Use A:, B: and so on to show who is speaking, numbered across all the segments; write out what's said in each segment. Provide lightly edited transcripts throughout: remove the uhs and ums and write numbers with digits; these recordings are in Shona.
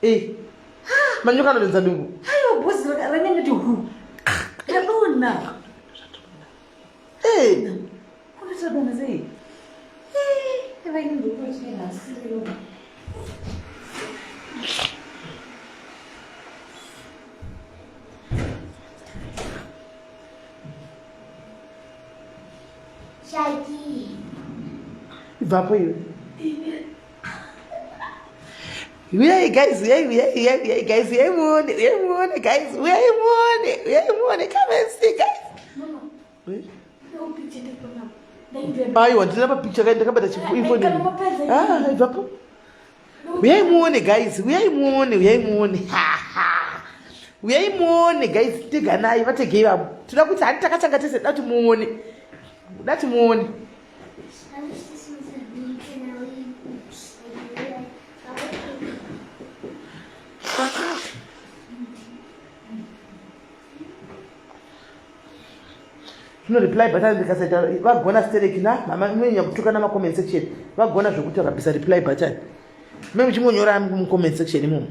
A: Eh. Manyoka anodonza dumbu.
B: Aiwa boss ranyanya kuti hu. Radonha.
A: Eh.
B: Kunoita sei? Eh, vainge ndokuchena siro.
A: Shaki. Ibvapo iwe. Uyai guys, uyai, uyai, uyai, uyai guys, uyai muone, uyai muone guys, uyai muone, uyai muone, come and see guys.
B: Mama.
A: Eh? Aiwa, ndina papicture kai ndakabata chiifoni. Ah, ibvapo. Uyai muone guys, uyai muone, uyai muone. Ha ha. Uyai muone guys, teganai, vategei vamwe. Toda kuti handi takatanga tese, da kuti muone. Da kuti muone. Zvino reply button ndikasaita vagona stereki na mama inonyanya kutuka nama comment section vagona zvekuti vakabvisa reply button me muchingonyora mucomment section imomo.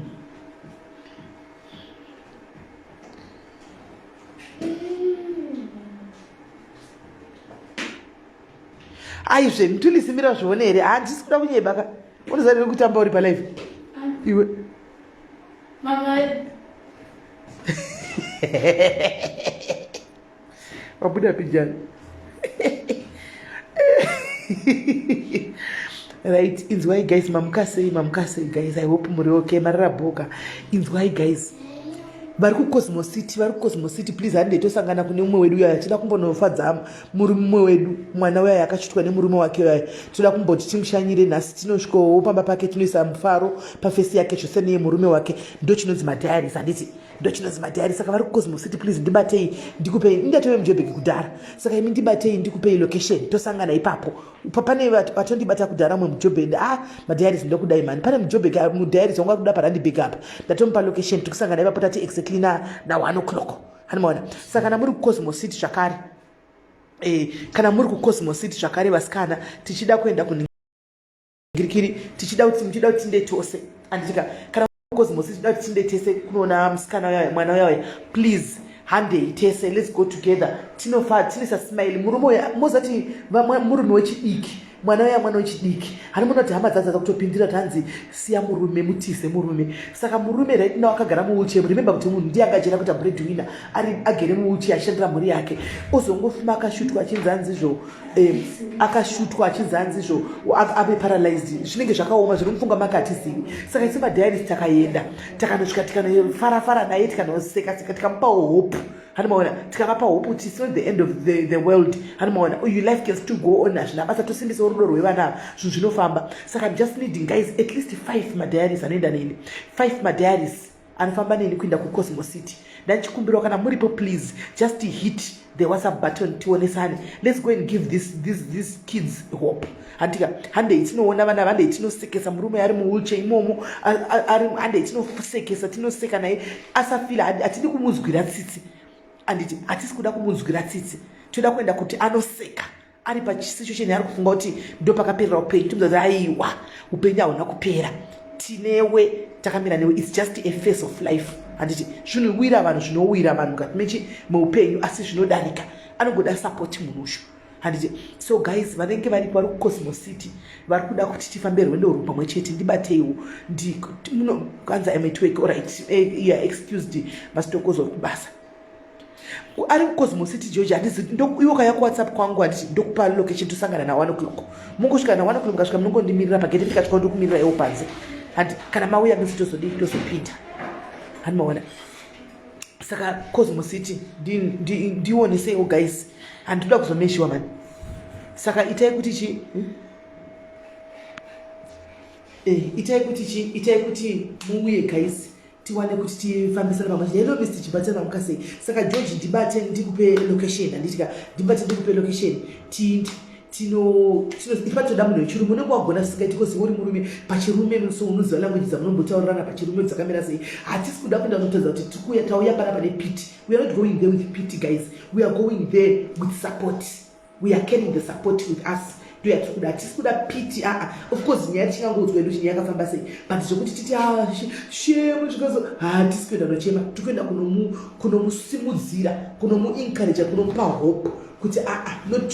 A: Aizve mutulisi mira zvione here handisi kuda kunyeba ka unoziva riri kutamba uri palive iwe wabuda pijani right inzwai guys mamuka sei mamuka sei guys i hope muri okay marara boka inzwai guys vari kucosmo city vari kucosmo city please handei tosangana kune umwe wedu uyo achida kumbonofadza murume wedu mwana uyo akachutwa nemurume wake uyo toda kumboti timushanyire nhasi tinosvikowo pamba pake tinoisa mufaro pafesi yake zvose neye murume wake ndochinonzi madiaries handiti ndochinonzi madiary saka vari kucosmo city please ndibatei ndikupei ndatove mujobheki kudhara saka imi ndibatei ndikupei location tosangana ipapo pane vatondibata kudhara mwe mujobheki ah madiaries ndokudai mani pane mujobheki ah, mudiaries wangu akuda parandibheki apa ndatomupa location tikusangana ipapo tati exactly na na 1 o'clock hanimaona saka kana muri kucosmo city zvakare eh, kana muri kucosmo city zvakare vasikana tichida kuenda kunhingirikiri tichida kuti muchida kuti tinde tose anditika kana cosmo city tichida kuti tinde tese kunoona musikana uyaya mwana uyaya please handei tese let's go together tinofa tinoisa smile murume uya mozati murume wechidiki mwana uya mwana wechidiki hani muona kuti hama dzadza kutopindira kuti hanzi siya murume mutize murume saka murume right now akagara muwheelchair remember kuti munhu ndiye anga achienda kuita bread winner ari agere muwheelchair achishandira mhuri yake ozongofuma akashutwa achinzi hanzizvo akashutwa achinzi hanzizvo ave paralyzed zvinenge zvakaoma zviri mufunga make hatizivi saka isu madiaries takaenda takanosvika tikanofarafara naye tikanoseka seka tikamupawo hope hani maona tikavapa hope kuti it's not the end of the world hani maona you life can still go on hazvina basa tosimbisawo rudo rwevana ava zvinhu zvinofamba saka im just needing guys at least 5 madiaries anoenda neni 5 madiaries anofamba neni kuenda kucosmo city ndachikumbirwa kana muripo please just hit the whatsapp button tionesane let's go and give this kids hope handika handei tinoona vana handei tinosekesa murume ari muwheelchair imomo handei tinosekesa tinoseka naye asafila hatidi kumunzwira tsitsi anditi hatisi kuda kumunzwira tsitsi toda kuenda kuti anoseka ari pasituation yaari kufunga kuti ndo pakaperera upenyu tomuza kuti aiwa upenyu hauna kupera tinewe takamira newe its just a face of life handiti zvinowira vanhu zvinowira vanhu mukati mechi meupenyu asi zvinodarika anongoda support munhu ushu handiti so guys vanenge varipo vari kucosmo city vari kuda kuti tifambe rwendo urwu pamwe chete ndibateiwo kanzi im at work alright eh, yeah, excused masitokozo uri kubasa ari kucosmo city george handizi iwo kaya kuwhatsapp kwangu handiti ndokupa location tosangana na 1 o'clock mungosvika na 1 o'clock mukasvika munongondimirira pagete ndikasvika ndokumirira iwo panze handi kana mauya mese tozodii tozopinda handi maona saka cosmo city ndioneseiwo guys handinoda kuzomeshiwa mani saka itai kuti chi hmm? Eh, itai kuti chi itai kuti muuye guys tiwane kuti tifambisane pamwe chete. Hello Mr Chibate mamuka sei? Saka George ndibate ndikupe location handitika ndibate ndikupe location ti tino tino ipa toda munhu wechirume unenge wagona zvisingaiti kozi uri murume pachirume so unoziva language dzamunombotaurana pachirume dzakamira sei hatisi kuda kuenda kunotaridza kuti tikuya tauya pana pane pity we are not going there with pity guys we are going there with support we are carrying the support with us. Ndo yatiri kuda. Hatisi kuda pity, aa. Of course nyaya tichingangodzwa yedu kuti nyaya yakafamba sei, but zvekuti titi ah, shemu zvikazo, hatisi kuenda kunochema. Tiri kuenda kunomusimudzira, kunomuencouragea, kunomupa hope kuti aa, not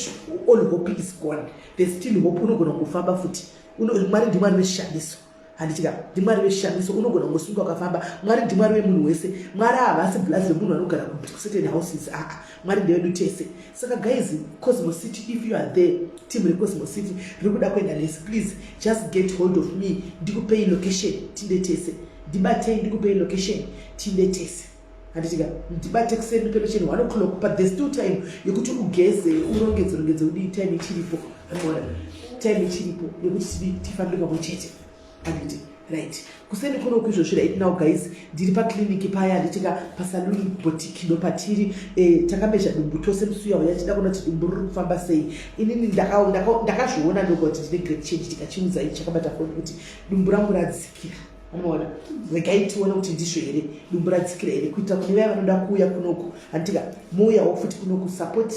A: all hope is gone, there's still hope. Unogona kungofamba futi. Mwari ndimwari weshamiso, handitika? Ndimwari weshamiso. Unogona kungosimuka ukafamba. Mwari ndimwari wemunhu wese. Mwari havasi blazi vemunhu vanogara kucertain houses, aa. Mwari ndewedu tese. Saka guys, Cosmo City, if you are there, team reCosmo City riri kuda kuenda nesi, please just get hold of me, ndikupei location, tinde tese. Ndibatei, ndikupei location, tinde tese, handitika? Ndibate kuseni, ndipe location 1 o'clock, but there's still time yekuti ugeze, urongedze, rongedze, udii. Time ichiripo, anoona time ichiripo yekuti tifambe pamwe chete, handiti? Right, kuseni kunoku izvozvi, right now guys, ndiri paclinic paya, handitika? Pasaloon boutique ndo patiri. Takameasure dumbu tose musi uya tida kuona kuti dumbu riri kufamba sei. Inini ndakazviona ndoga kuti ndine great change. Tikachiudzai chakabata foni kuti dumbu rangu radzikira. Anoona, regai tione kuti ndizvo here, dumbu radzikira here, kuitira kune vaya vanoda kuuya kunoku, handitika? Muuyawo futi kunoku, support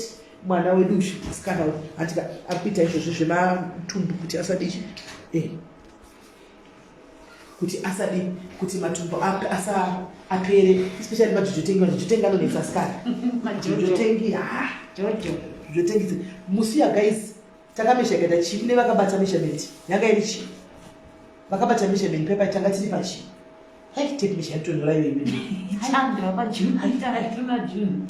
A: mwana wedu uyu, musikana uyu, handitika? Ari kuita izvozvi zvematumbu kuti asadi kuti asadi kuti matumbu asa apere, especially majojo tank. Majojo tank anonetsa sikana, jojo tank, ha, jojo tank. Musi ya guys takameasure ikaita chii? Kune vakabata measurement, yanga iri chii? Vakabata measurement pepa, tanga tiri pachii? Hai, tape measure yatonhora iyo imene.
B: Chandra paJune, tuna June.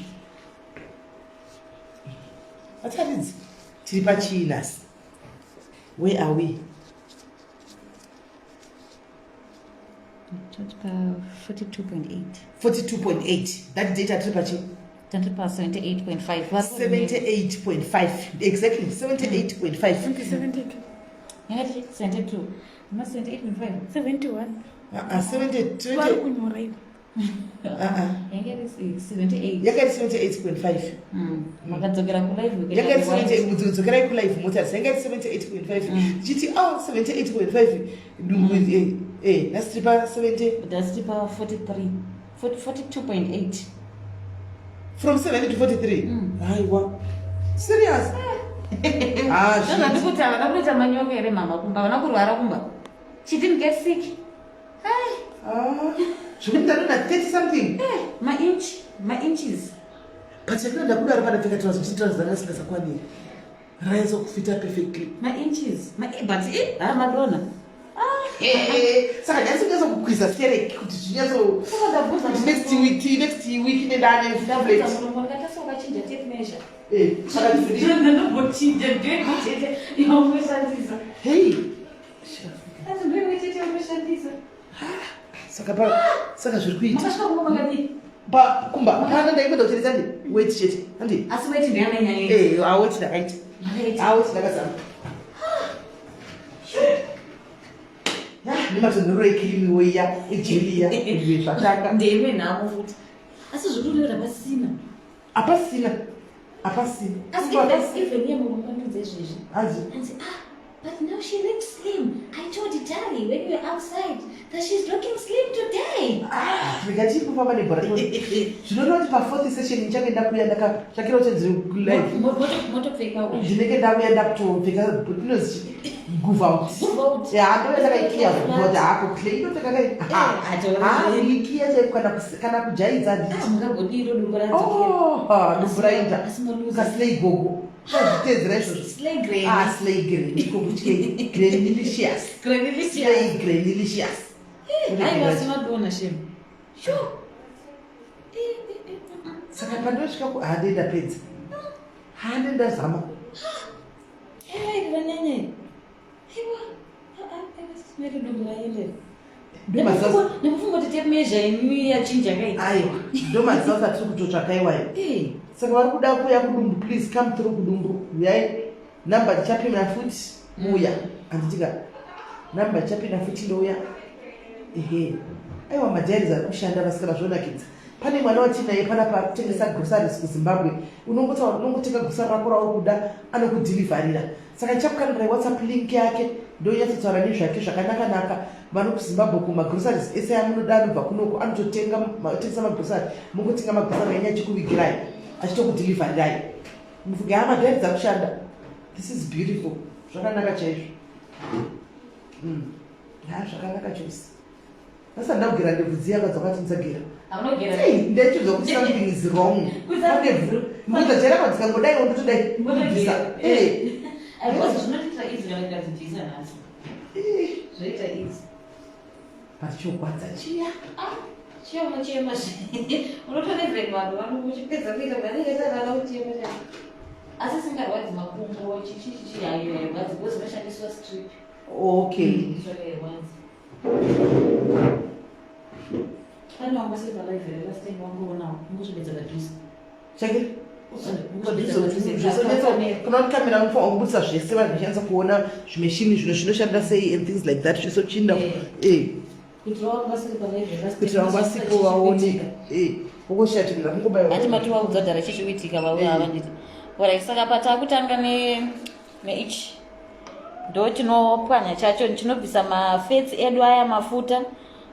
A: Vataridzi, tiri pachii nhasi? Where are we?
B: Toti pa 42.8.
A: 42.8. That date atiri pachii?
B: Tati pa 78.5.
A: 78.5, exactly, 78.5.
C: 72.
B: Yakati 72. Ma 78.5.
C: 71.
A: 70.
C: Vari kunyora ivo.
B: Yanga iri 78.
A: Yakaiti 78.5.
B: Makadzokera kulive.
A: Yanga iri 78. Dzokerai kulive motarisa, yanga iri 78.5. Tichiti oh, 78.5 dumbu. Nhasi tiri pa 70.
B: Nhasi tiri pa 43. 42.8.
A: From 70 to 43. Aiwa, serious? Ah, shit.
B: Ndozvati kuti havana kuita manyoka here mama kumba, havana kurwara kumba. She didn't get sick. Ai.
A: Ah, zvekuti ndanona 30 something.
B: Mainch, mainches.
A: But chakina ndakudaro pandapfeka trouser, kuti trouser dzanga singasakwaniri, raizo kufita perfectly.
B: Mainches. But ha, madona.
A: Saka ndanyatso kunyatso kukwiza sterek kuti zvinyatso
B: Saka ndabvunza
A: kuti next week nendane
B: Ndabvunza
A: flat.
B: murongo, ndikatasa wakachinja tape measure.
A: Saka ndizvidi.
B: Ndambochinja, ndoimwe chete yaunoshandisa.
A: Hey.
B: Asi ndoimwe chete yaunoshandisa.
A: Saka zviri kuita.
B: Makasvika kumba makadii?
A: Pa kumba pana ndaingoda kucheresa ndi weti chete, handi?
B: Asi weti ndeyamanyanya.
A: Aweti ndakaita.
B: Makaita.
A: Aweti ndakazama nematonhorero ekirimiwo iya, ejeli iya, zvatanga.
B: Ndeimwe nhamo futi. Asi zvotoreva pasina.
A: Apasina, apasina.
B: Asi even iye murumbandudza izvezvi.
A: Hanzi?
B: Hanzi, ah, but now she looks slim. I told Tari when we were outside that she's looking slim today.
A: Ah, rega tiri kufamba nebhora. Zvinoreva kuti pafourth session ndichange ndakuya ndakatsvakira kuti ndiri kulive.
B: Motopfeka uyu.
A: Ndinenge ndakuya ndakutopfeka inozi guvaut.
B: Guvaut.
A: Ya, ndove ndakaikiya guvaut hako kule inopfeka kai.
B: Atora.
A: Ikiya chaiko kana kujaidza, handiti?
B: Ah, mungagodiro dumbu radzokera.
A: Oh, ha, dumbu raita.
B: Asi maluza.
A: Kaslay gogo zvitedzera izvozvo.
B: Slay granny.
A: Ah, slay granny, ndiko kutye granilicious.
B: Granilicious.
A: Slay granilicious.
B: Aiwa, asi madona shem. Sure.
A: Saka pandosvika ku hande ndapedza, hande ndazama.
B: Aiwa, ranyanya. Aiwa. Ah, ah, aiwa, simere dumbu raendera.
A: Ndomazazi.
B: Nekufunga kuti tape measure imi yachinja kai.
A: Aiwa, ndomazazi atiri kutotsvaka iwayo. Saka vari kuda kuuya kudumbu, please come through kudumbu. Uyai, namba ndichapinda futi, muuya, handitika? Namba ndichapinda futi, ndouya. Ehe, aiwa, madiaries ari kushanda, vasikana, zvonakidza. Pane mwana watinaye panapa ari kutengesa groceries kuZimbabwe. Unongotaura, unongotenga grocery rako rauri kuda, anokudhilivharira. Saka ndichakukandirai WhatsApp link yake, ndonyatsotaura nezvake zvakanaka-naka. Vano kuZimbabwe, kumagroceries ese amunoda anobva kunoko, anototenga tengesa magrocery. Mungotenga magrocery enyu, achikuvigirai, achitokudhilivharirai. Mufunge, hama, diary dzakushanda. This is beautiful. Zvakanaka chaizvo. Ha, zvakanaka chose. Asi ndakugera ndebvu dziya kadzakati ndisagera. Ndaichiudza kuti something is wrong. Pandebvu. Mbudza chaira kwadzikangodai wondotodai. Kubvisa. Eh.
B: Zvinotoita easy kana ndikadzibvisa nhasi. Zvoita easy.
A: Pachogwadza chiya.
B: Ah, chiya unochema zve. Unotoleven vanhu vanokuchipedza kuita vanenge vana kuchema chai. Asi singarwadzi makumbo chichi chichi hayo hairwadzi because unoshandiswa strip.
A: Okay.
B: Saka hairwadzi. Pane wangu asiri palive here last time wangoonawo ungosvibedza padhuze.
A: Chake. Kana kuti kamera unofanira kubudisa zvese vanhu vachinatsa kuona zvimeshini zvino zvinoshanda sei and things like that zvese uchiinda eh.
B: Kuitira wangu vasiri palive last
A: kuitira vangu vasipo vaone eh vokoshatinga kungobaiwa.
B: Ati matiwaudza dhara chichi kuitika vauya ava nditi. Alright, saka patakutanga ne neichi ndo chinopwanya chacho chinobvisa mafats edu aya mafuta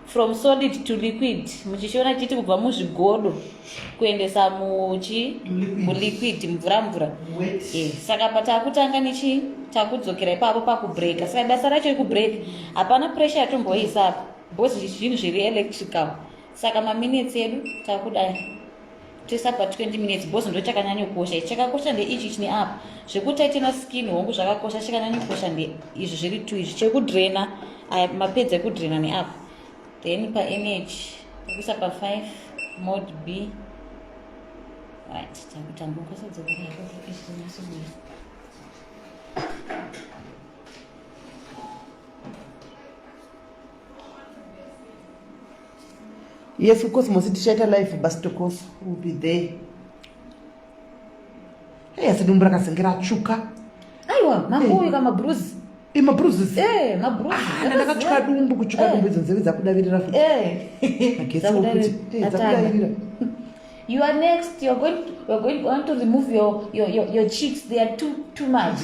B: from solid to liquid muchichiona chiti kubva muzvigodo kuendesa muchi muliquid mvura mvura e, saka patakutanga nechi takudzokera ipapo pakubreka saka basa racho rekubreka hapana pressure yatomboisa apa because zvinhu zviri electrical saka maminutes edu takudai toisa pa 20 minutes because ndo chakanyanyokosha ichi chakakosha ndeichi chine apa zvekutaitena skin hongu zvakakosha chakanyanyokosha ndeizvi zviri two izvi chekudrena aya mapedza ekudrena neapa then paenergy takuisa pa 5 mode b right takutanga ukasadzokera izvi zvinyasobuda.
A: Yes, kuCosmos tichaita live bastokos will be there. Hey, asi dumbu rakazenge ratsvuka.
B: Aiwa, makuyu ka mabruzi.
A: Eh, mabruises.
B: Eh, mabruzi.
A: Ah, ndakatsvuka dumbu, kutsvuka dumbu idzo nzeve dzakudavirira futi.
B: Eh.
A: Magetsi okuti. Eh, dzakudavirira.
B: You are next. You are going to, you are going want to remove your cheeks. They are too much.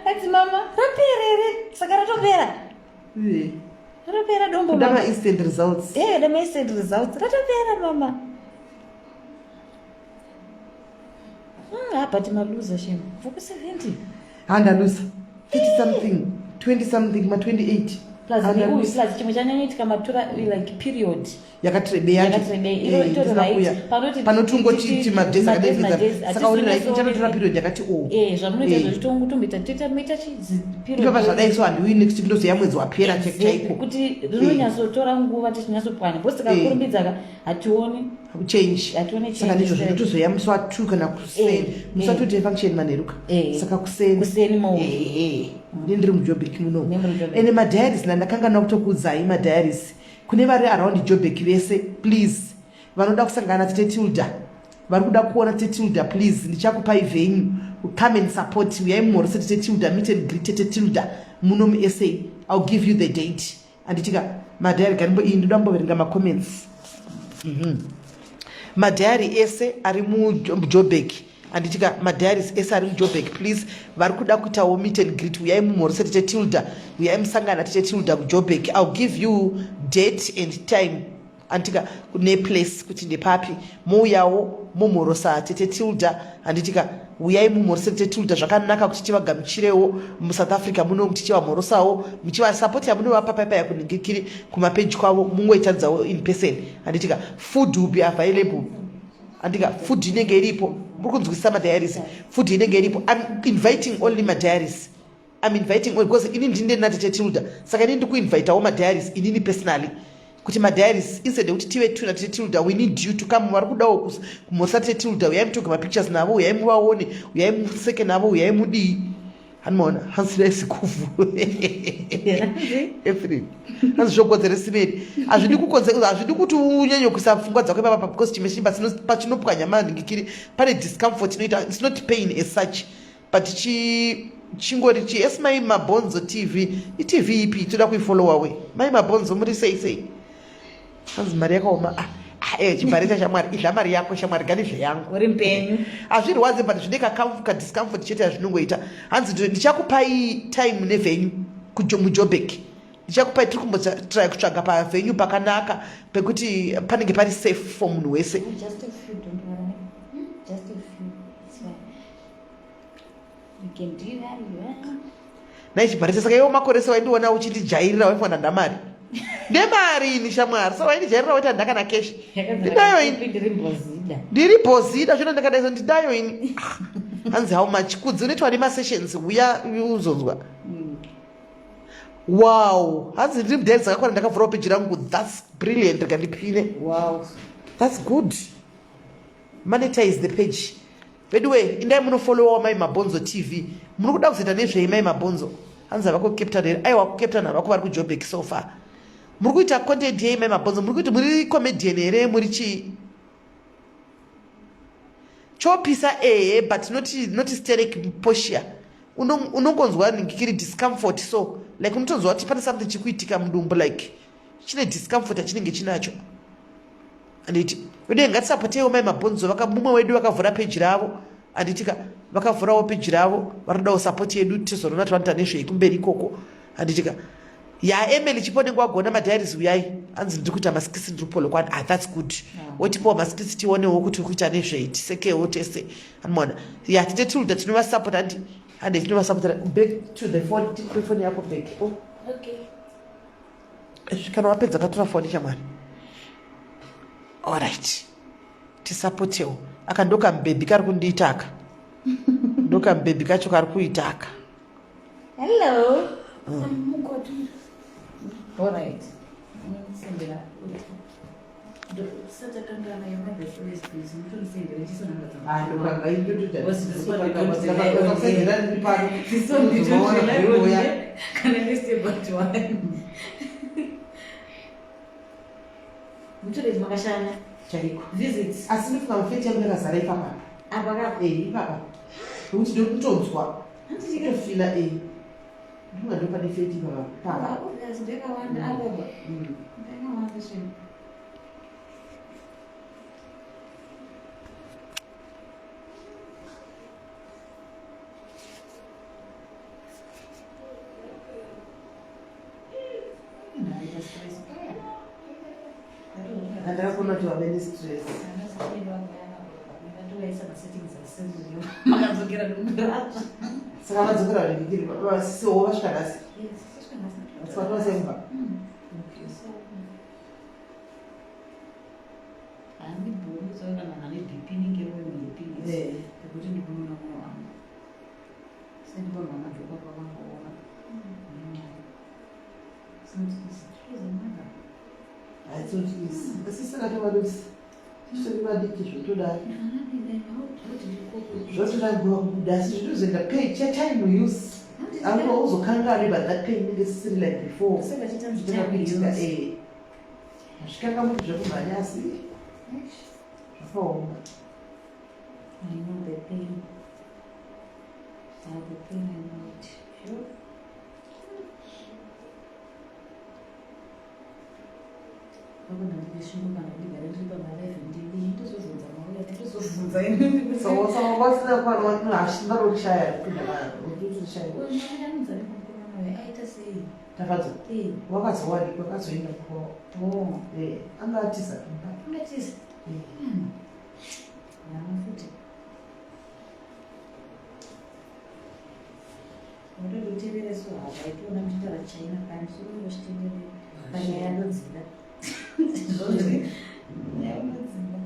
B: Ati mama, rapera here? Saka ratopera.
A: Eh.
B: Ratopera dombo
A: Kuda
B: mama.
A: ma instant results.
B: Eh, da ma instant results. Ratopera mama. But maluza shem. Vuku 70.
A: Handaluza. 30 something, 20 something, ma 28.
B: Plus
A: Handaluza.
B: plus chimwe chanyanyoitika matura like period.
A: Yakati yacho.
B: Yakati rebei. Iro itori right. Panoti
A: Panoti ungoti madays
B: madays,
A: akadai
B: madays,
A: saka uri right
B: hatisi
A: chanotora period yakati o.
B: Eh, zvamunoita
A: Eh.
B: zvochitongotomboita toita moita chi period.
A: Ipapa zvadai so handiuyi next week ndozoya mwedzi wapera
B: Exactly.
A: chaiko.
B: Kuti rinonyatsotora nguva tichinyatsopwanya because tikakurumbidza ka hationi
A: Change.
B: Hationi
A: Saka
B: change.
A: ndizvo zvinotozoya musi wa 2 kana kuseni. Musi wa 2 tine function manheruka. Saka kuseni.
B: Kuseni mouya.
A: Ndini ndiri muJoburg muno.
B: Ndini muri muJoburg.
A: Ende madiaries ndandakanganwa kutokuudzai madiaries. Kune vari around Joburg vese please. Vanoda kusangana Tete Tilda. Vari kuda kuona Tete Tilda please ndichakupai venue. Come and support. Uyai muhorose Tete Tilda, meet and greet Tete Tilda muno muSA. I'll give you the date. Anditika madiary ganimbo iyi ndoda kumboverenga macomments. Madiary ese ari muJoburg. Anditika madiaries ese ari muJoburg please vari kuda kuitawo meet and greet uyai mumhorose Tete Tilda. Uyai musangana Tete Tilda kuJoburg. I'll give you date and time. Anditika neplace kuti ndepapi mouyawo mumhorosa Tete Tilda. Anditika uyai mumhorose Tete Tilda zvakanaka kuti tivagamuchirewo muSouth Africa muno tichivamhorosawo muchivasapoti yamunovapa paipa kuningikiri kumapeji kwavo mungoitadzawo in person. Anditika food will be available. Anditika food inenge iripo muri kunzwisisa madiaries food inenge iripo. I'm inviting only madiaries. I'm inviting only because ini ndine naTete Tilda saka ini ndikuinvitawo madiaries inini personally kuti madiaries instead yekuti tive two naTete Tilda we need you to come. Vari kudawo kumhoresa Tete Tilda uyai mutoge mapictures navo uyai muvaone uyai museke navo uyai mudii. Hanimaona hanzi sikuvhu Efrem hanzi zvokodzere simeri hazvidi kukonze hazvidi kuti unyanye kuisa pfungwa dzako ipapa because chimeshini pachinopwanya manhingikiri pane discomfort inoita. It's not pain as such but chingori chi esi mai Mabhonzo TV iTV ipi toda kuifollowa we mai Mabhonzo muri sei sei. Hanzi mari yakaoma. Ah, ah, eh, chibhareta shamwari idla mari yako shamwari ganizve yangu.
B: Uri mupenyu.
A: Hazvirwadzi but zvine kadiscomfort chete yazvinongoita. Hanzi ndichakupai time nevenue muJoburg. Ndichakupai tiri kumbotry kutsvaga pavenue pakanaka pekuti panenge pari safe for munhu wese.
B: Just a few, don't worry. Just a few. It's fine. can do that you want.
A: Nhai chibharisa saka iwo makore se waindiona uchindijairira waifanira ndamari ndemari ini shamwari saka waindijairira waita ndakana keshi ndinayo ini ndiri bhozida zvino ndakadaiso ndinayo ini ah, hanzi how much kudzi unoitwa nemasessions uya uzonzwa wow hanzi ndiri mudhai dzakakwana ndakavhurawo peji rangu thats brilliant rega ndipine
B: wow
A: thats good monetize the page veduwe indai munofollowawo mai mabhonzo tv muri kuda kuzoita nezvei mai mabhonzo hanzi havako kucape town here aiwa kucape town havako vari kujobek so far muri kuita content yei mai mabhonzo muri kuita muri comedian here muri chii chopisa ehe but not, not steric posture unongonzwa kiri discomfort so like unotonzwa kuti pane something chikuitika mudumbu like chine discomfort achinenge chinacho anditi veduwe ngatisapoteiwo mai mabhonzo vaka mumwe wedu vakavhura peji ravo anditika vakavhurawo peji ravo varikudawo sapoti yedu tizoona kuti vanoita nezvei kumberi ikoko anditika ya emily chipo nenge wagona madiaries uyai anzi ndiri kuita maskisi ndiri polokwana ah that's good wotipawo maskisi tionewo kuti uri kuita nezvei tisekewo tese anomaona ya tite tilda tinovasapota andi hande tinovasapotera back to the phone tipe phone yako back oh.
B: Okay.
A: Kana wapedza katora foni shamwari. Alright. Tisapotewo. Aka ndokamubhebhi kari kundiita aka. Ndokamubhebhi kacho kari kuita aka.
B: Hello. Alright. Sendera.
A: Chaiko. Asi ndofunga mufeti yangu yakazara ipapa. Eh, ipapa. Nokuti ndokutonzwa. Ndofila eh. Ndinga ndopane feti ipapa. Papa. Ndakakuona kuti wave nestress. Saka vadzokera vadikiri vasisiwo vasvika nhasi. Saka vasemba.
B: Handibvumi saka kana ane BP inenge iri muhipi
A: Eh.
B: yekuti ndikunoona mwoyo wangu sendipo mama dzoka kwavangoona It's not easy. It was a mother.
A: It's not easy. Asi saka tovadosi. Titori vadiki zvotodaro. Zvotoda nguva kubuda asi zvinozoenda pain chatime use. Anguva uzokanganwe but that pain inenge isisiri like before.
B: Saka chitanzi
A: Zvinoda
B: time
A: kuitika
B: use.
A: eh. Hazvikangamuki zvekumhanya asi zvakaoma.
B: I know the pain. Ah, the pain I know it. Sure. Vakona ndine shungu kana ndigare ndiri pamalive ndidii ndozovhunza mauya ndozovhunza inini.
A: Saka saka wasina kwana hashimba rokushaya kupinda vanhu. Rokushaya.
B: Unoyanza nemukomana uyu aita sei?
A: Tafadzwa.
B: Eh,
A: Wakazowanikwa akazoenda kwa
B: oh,
A: eh anga atiza kumba.
B: ungatiza.
A: Eh.
B: Nhamo futi. Unotonditeerera so hapa itiona muchitaura China kani so unongochitenderera panyaya ndodzida. Izvozvi nyaya unodzida.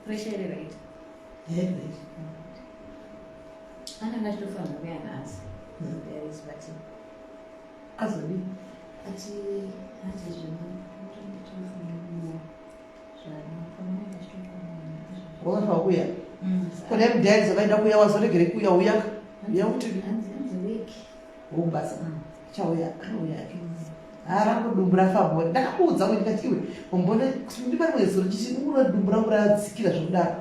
B: Pressure iri right.
A: Eh, right.
B: Anenge achitofanira kuya nhasi. There is but
A: Azodii?
B: ati hanzi zvino
A: Wakafa kuya. Kune mudhaidzo vaida kuya wazoregere kuya uya. Uya kuti wobasa. Chauya anouya ake. Harangu dumbu rafamba. Ndakakuudza kuti ndikati iwe umbone ndipari mwedzi uri chichi unoona dumbu rangu radzikira zvekudaro.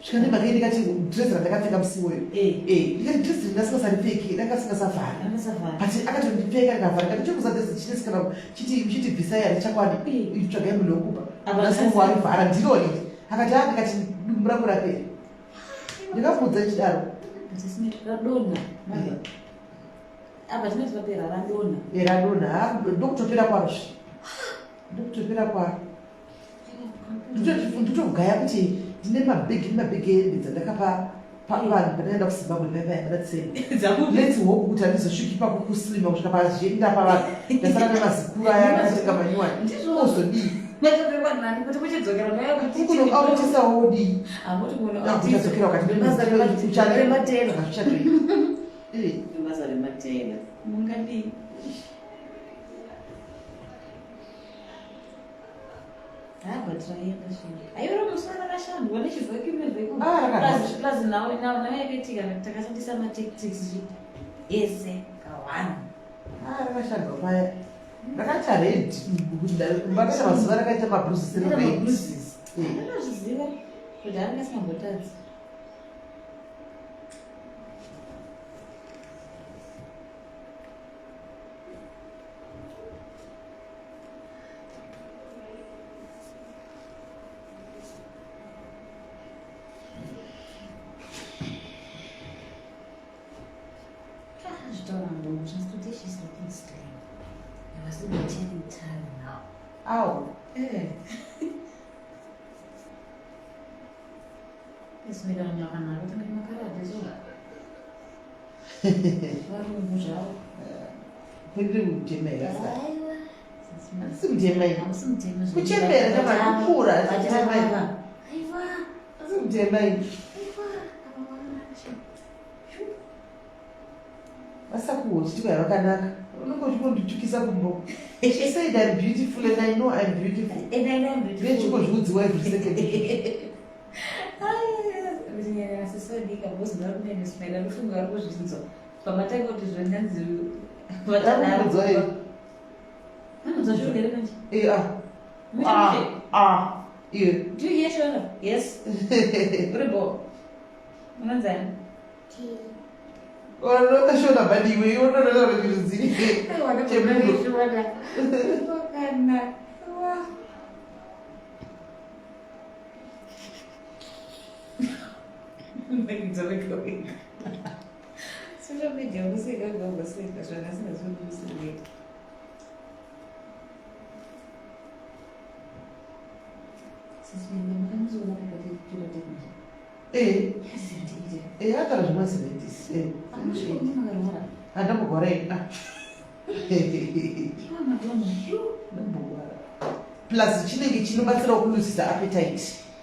A: Svika nemhaka yei ndikati dress randakapfeka musi iwoyo.
B: Eh.
A: Eh, ndikati dress ndingasingasaripfeki, rangasingasavhari.
B: Rangasavhari.
A: But akatondipfeka rikavhara ndikati chokuza dress chinesi kana chiti chiti bvisai harichakwani.
B: Eh.
A: Tsvagai munhu wekupa.
B: Apa
A: Ndasongo warivhara ndirori. Akati ah ndikati dumbu rangu rapera. Ndikamuudza ndichidaro.
B: But isime radonha.
A: Eh.
B: Apa tinoti rapera radonha.
A: Eh, radonha. Ah, ndokutopera kwaro zve. Ndokutopera kwaro. Ndotogaya kuti ndine mabhegi nemabhegi ehembe dzandakapa vanhu pandakaenda kuZimbabwe paya paya
B: Dzabuda.
A: Let's hope kuti handizosviki ipapo kuslima kusvika pazvienda pavanhu ndasara nemazikuru aya akatenga manyuwani.
B: Ndizvo.
A: Ozodii?
B: Ndatopepa nani kuti kuchidzokera ndaya kuti
A: Kunoautisawo wodii?
B: Hamuti kuno
A: Uchadzokera ukati
B: Basa rematela.
A: Hazvichatoiti.
B: Basa rematela. Mungadii? Ah, but raenda zvinhu. Aiwa musana rakashandwa nechivacuum vacuum.
A: Ah, rakarwadza.
B: Plus plus now now now yakaitika takashandisa matactics ese kawani.
A: Ah, rakashandwa paya rakaita red vakaita mazuva rakaita mabruises
B: Rakaita
A: red.
B: mabruises.
A: Eh.
B: Ndinozviziva kuti anga asingambotadzi. Ah, zvitaura muromo just today she's looking slim. I was even telling Tara now.
A: Au.
B: Eh. Esmira nyakanaka kuti makarade so. Varungu zvavo.
A: Kwendiri kutemera sa.
B: Aiwa.
A: Handisi kutema ini.
B: Hamusi mutema zvenyu.
A: Kuchembera chama, kukura,
B: Vati
A: kutema ini.
B: ava. Aiwa.
A: Handisi kutema ini.
B: Aiwa. Ava vakanaka.
A: Vasakuwo chitiko yavakanaka. Unenge uchingonditukisa kumbo. She said I'm beautiful and I know I'm beautiful.
B: And I know I'm beautiful.
A: Ndechingozviudziwa every second.
B: Asisadika because varume rufunga vari kuzvinzwa pamatanga kuti zvonyanzi
A: Varikuudzwa here?
B: vanonzwa zvirwere manje.
A: Eh, ah.
B: Muche,
A: Ah,
B: muche.
A: ah. Iye.
B: Do you hear Shona? Yes. Uri bo. Unonzani?
A: Unokashona badi iwe, iwe unoona kuti rudzii. Chemuno.
B: Shona. Kana. Social media kuseka gogoseka zvakasingazvodi kuseka. Sisi makamuzoona pakati pyrotechnic.
A: Eh,
B: Yes, indeed.
A: eh, akara zvema 70s. Eh.
B: Amusvika makarwara.
A: Handambogwara ini. Ah.
B: Iwa madonna.
A: Ndambogwara. Plus chinenge chinobatsirawo kuluzisa appetite.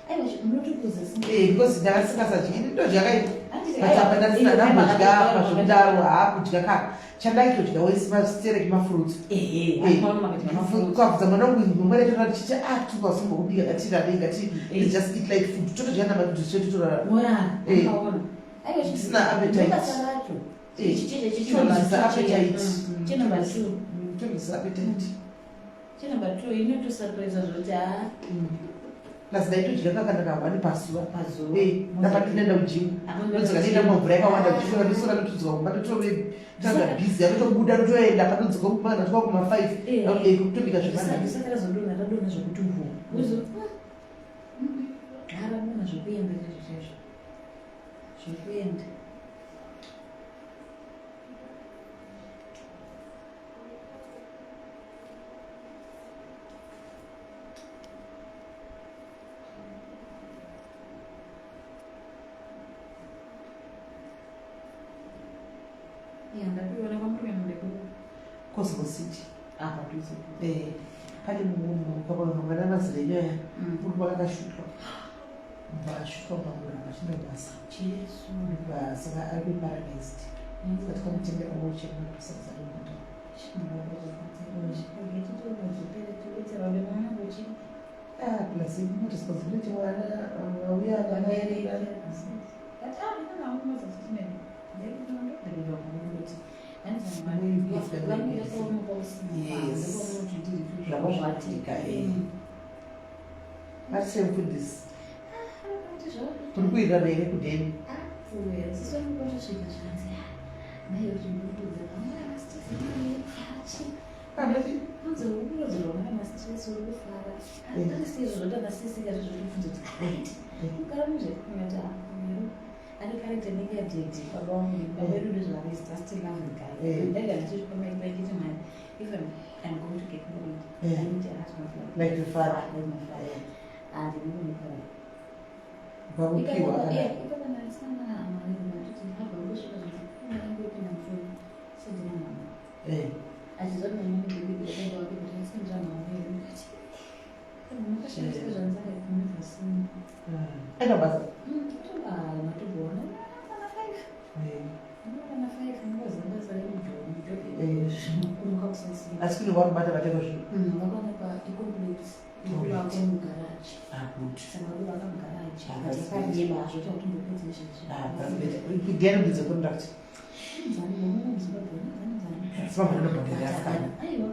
B: Aiwa munotokuza singa.
A: Eh, because ndakasingasadyi ini ndodya kai.
B: Handiti,
A: But apa ndasina
B: aiwa,
A: ndambodya
B: aiwa,
A: apa zvekudaro haakudya ka. Chandaitodya wesimastereki mafruits.
B: Ehe, hapana makadya mafruits.
A: Kwabvudza mwana wangu mumwe racho rati chichi ah tukasombokubika ngatirarei ngati
B: Eh.
A: let's just eat light food. Totodya namadudu chedu torara.
B: Morara,
A: Eh.
B: akaona. Aiwa,
A: Tisina appetite.
B: Ndobasa racho.
A: Eh,
B: Chichi chechi
A: chinoluzisa appetite.
B: Chenumber 2.
A: Toluzisa appetite.
B: Chenumber 2 inotosurprise zvoti ah
A: Plus ndaitodya kakanaka hwani pazuva.
B: pazuva.
A: Eh, ndapandinoenda kujimu. Ndodzoka ndienda kumvura yakawanda kuchikoro ndosora ndotodzoka kumba ndotove tanga busy anotobuda ndotoenda panodzoka kumba ndasvika kuma 5
B: Eh.
A: eh kutobika zvemanheru.
B: Ndisati razodonha radonha zvekuti hu. Uzo. Haradonha zvekuenda chaizvo chaizvo. Zvekuenda. Ya, ndakuiona kwamuri kuenda ndekupi?
A: Cosmo City.
B: Apa dhuze.
A: Eh, pane mumwe munhu kaona mazirenyu aya murume akashutwa. Vashutwa pamuramba achinda basa.
B: Jesu.
A: Saka ari kuparadise. Saka tikamutengera wochemwa kusaka mota. Ah, plus responsibility mwana auya vana Yes. Zvakazoitika, eh. Vari semufundisi. Muri kuwirirana here kudheni?
B: Ane character inenge yadaddy baba vangu, baba vedu ndozvavanoita, just a lovely guy. Ndanga ndichizvipa ndachiti Mwari, if I'm going to get married, I need a husband
A: like your father.
B: Like my father. Handinomupa.
A: Vakupiwa akadai.
B: Ipapa ndasina mari, ndati abva kusvika zvinhu ndangopinda mufoni sendina mama. Achizwa kuti mama ndikuigira baba wake kuti asendera mama yedu, ndikati makashandisa zvanzanga never seen.
A: Aina basa.
B: Matoboona kana 5. Kana 5 unongoziva basa remujoni. Kumuka kusasina.
A: Asi kune varubata vateko zvino.
B: Vakaonekwa icomplex ikuvakwa mugaraji.
A: Ah, good.
B: Saka kuvaka mugaraji.
A: Ah,
B: But
A: that's
B: yakareba zvoita kuti ndopedza izvezvi.
A: Ah, that's better. Ndiani mudzi contract?
B: Nzani, muno muZimbabwe, nzani, nzani.
A: Asi vamwe vanobhadhara asikana.
B: Aiwa,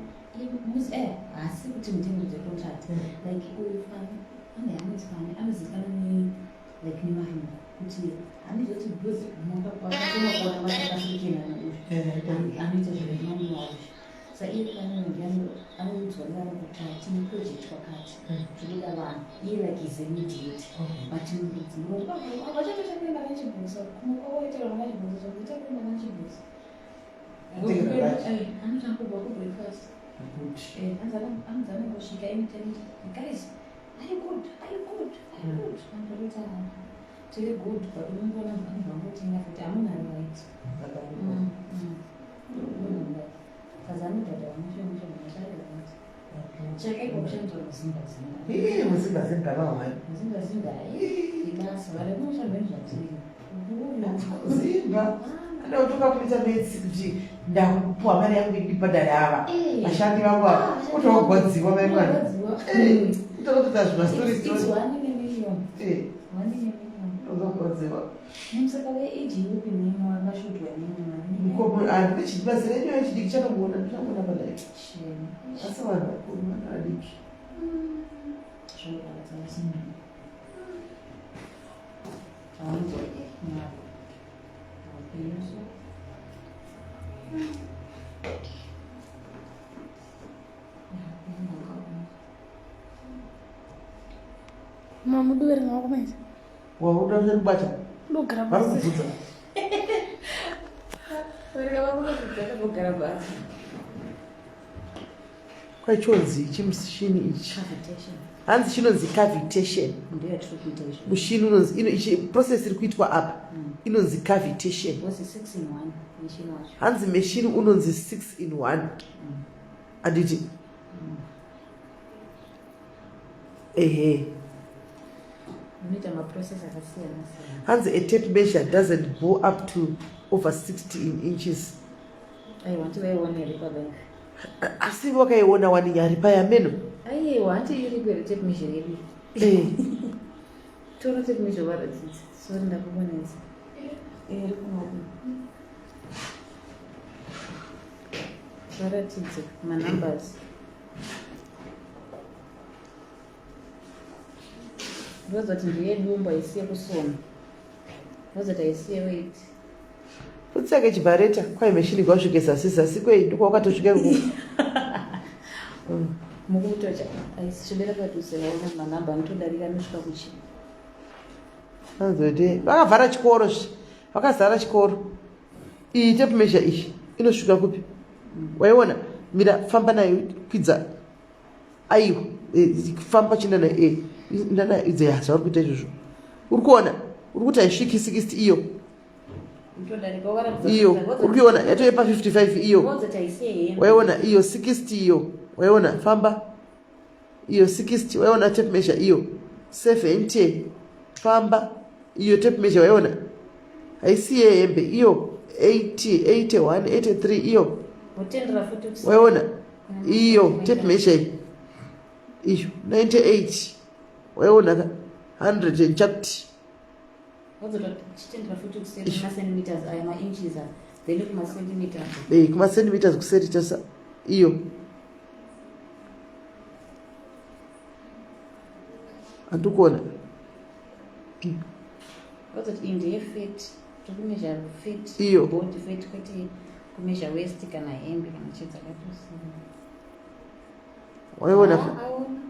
B: haasi kuti ndini dzecontract. Like uyu Fani, ane anonzi Fani, anozivikanwa ne like nevarungu kuti hanozoti because wakatoma kuona vakakasirikenana uyu anoita zvemanual. Sa iye Fani ndiye anoudzwa nevarungu kuti tine project kwakati, tinoda vanhu. Iye like is a mediator. But murudzi vachatoshakuenda vachibhusa kumwe kwavoita vanhu vachibhusa zvakuita kuenda vachibhusa.
A: Atengera lunch.
B: Anotanga kubva kubreakfast.
A: Good.
B: Anzi anongosvika anytime, "Guys, are you good? Are you good? Are you good?" Anototi tiri good, but unongoona anobva angotenga futi amuna right. Kazi anobhadhara mushe mushe right. Chakaipa kushandwa muzimba zimba.
A: Ii, muzimba zimba vahwani.
B: Muzimba zimba ibasa vari kumushandweni zvatiri.
A: Zimba. Ada kutoka kuita metsi kuti ndakupuwa mari yangu indibhadhare ava. Vashandi vangu ava. Kuti wagwadziwa mai mwana. Kutokutoita zvimastori
B: It's
A: story.
B: one in a million. One in a million.
A: Uzogwadziwa.
B: Nemusaka weage upi nemo akashotwa nemo.
A: Mukomo handine basa renyu yechidiki chanomuona ndichamuona padai.
B: Shame.
A: Asi vanhu vakuru vanhu vadiki.
B: Zvorwadza. Haunzwa mwari. Upenyu so. Upenyu hwakaoma.
C: Mamuduverenga wako manje.
A: Wauda kubata.
C: Ndogara
A: Vari
C: pasi.
A: kubvunza.
B: Verenga vako vakugara pasi.
A: Kwaichonzi chimushini ichi.
B: Cavitation.
A: Hanzi chinonzi cavitation.
B: Ndiyo yatiri kuita izvo.
A: Mushini unonzi ino ichi process iri kuitwa apa inonzi cavitation.
B: Was 6 in 1 machine wacho.
A: Hanzi machine unonzi 6 in 1. Anditi? Ehe.
B: Unoita maprocess akasiyana siyana.
A: Hanzi a tape measure doesn't go up to over 60 in inches.
B: Aiwa, hanti vaiona here pabank?
A: Asi wakaiona wani nyari paya meno.
B: Aiwa, hanti iripo here tape measure yedu? Tora tape measure varadzidze. Sorry, ndakukonetsa. Iri kunoku. Varatidze manumbers. Ndoza kuti ndeyedumbu, haisi yekusona. Ndoza kuti haisi yeweight.
A: Utsake chibhareta kwai machine kwasvike zasi zasi kwei ndokwakatosvika ikoko.
B: Mukutocha aisvibera padhuze vaona manhamba anotodarika anosvika kuchi.
A: Hanzi kuti vakavhara chikoro zve vakazara chikoro. Iyi tape measure iyi inosvika kupi? Waiona? Mira, famba nayo, kwidza. Aiwa, famba chienda nayo, enda nayo idze ya zvauri kuita izvozvo. Uri kuona? Uri kuti haisviki 60 iyo.
B: Itodarika wakaratidza.
A: Iyo, uri kuiona yatoyepa 55 iyo.
B: Ndoza kuti haisi yehembe.
A: Waiona iyo 60 iyo. Waiona? Famba. Iyo 60 waiona tape measure iyo. 70 famba. Iyo tape measure waiona? Haisi yehembe iyo 80 81 83 iyo.
B: Wotendera futi
A: Waiona? Iyo tape measure iyi. Iyo 98 waiona ka 100 and chapti.
B: Chitendera futi kuseri macentimeters aya, mainches aya, then kumacentimeters.
A: Kumacentimeters kuseri tasa iyo. Handikuona.
B: Wazoti iyi ndeye fat. Tiri kumeasure fat.
A: Iyo.
B: Body fat kwete kumeasure waist kana hembe kana chii dzakatosiyana.
A: Waiona?
B: Ah, aona.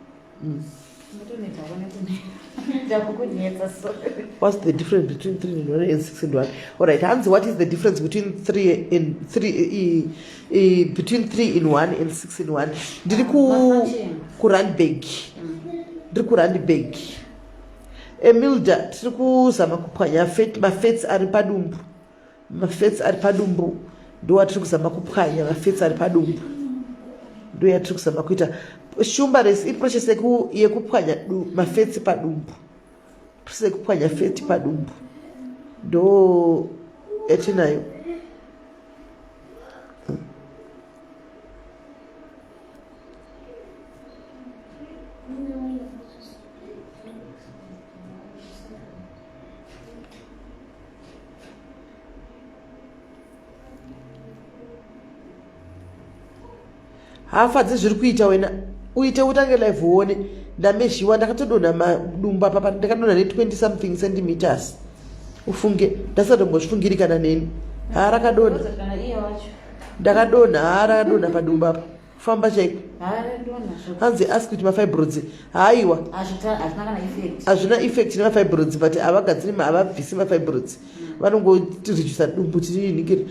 B: Unotonetsa kuona kune. Ndakukunetsa so.
A: What's the difference between 3 and 1 and 6 and 1? All right, Hansi, what is the difference between 3 and 3 between 3 in 1 and 6 in 1? Ndiri ku
B: Ma-function.
A: ku Randburg. Ndiri ku Randburg. Emilda, tiri kuzama kupwanya fat, mafats ari padumbu. Mafats ari padumbu ndo atiri kuzama kupwanya, mafats ari padumbu. Ndo yatiri kuzama kuita. Shumba resi iprocess yekupwanya mafats padumbu. Process yekupwanya fat padumbu. Ndo yatinayo. Hafadzi zviri kuita wena, uite utange live uone. Ndamezhiwa, ndakatodonha madumbu apa, ndakadonha ne20 something centimeters, ufunge ndasatombozvifungiri kana neni. Haa, rakadonha.
B: Wazoti kana iye wacho.
A: Ndakadonha, haa, rakadonha padumbu apa, kufamba chaiko.
B: Haradonha zvo.
A: Hanzi ask kuti mafibroids, haiwa.
B: Hazvina kana effect.
A: Hazvina effect nemafibroids, but havagadziri, havabvisi mafibroids, vanongotiredusa dumbu tiriningi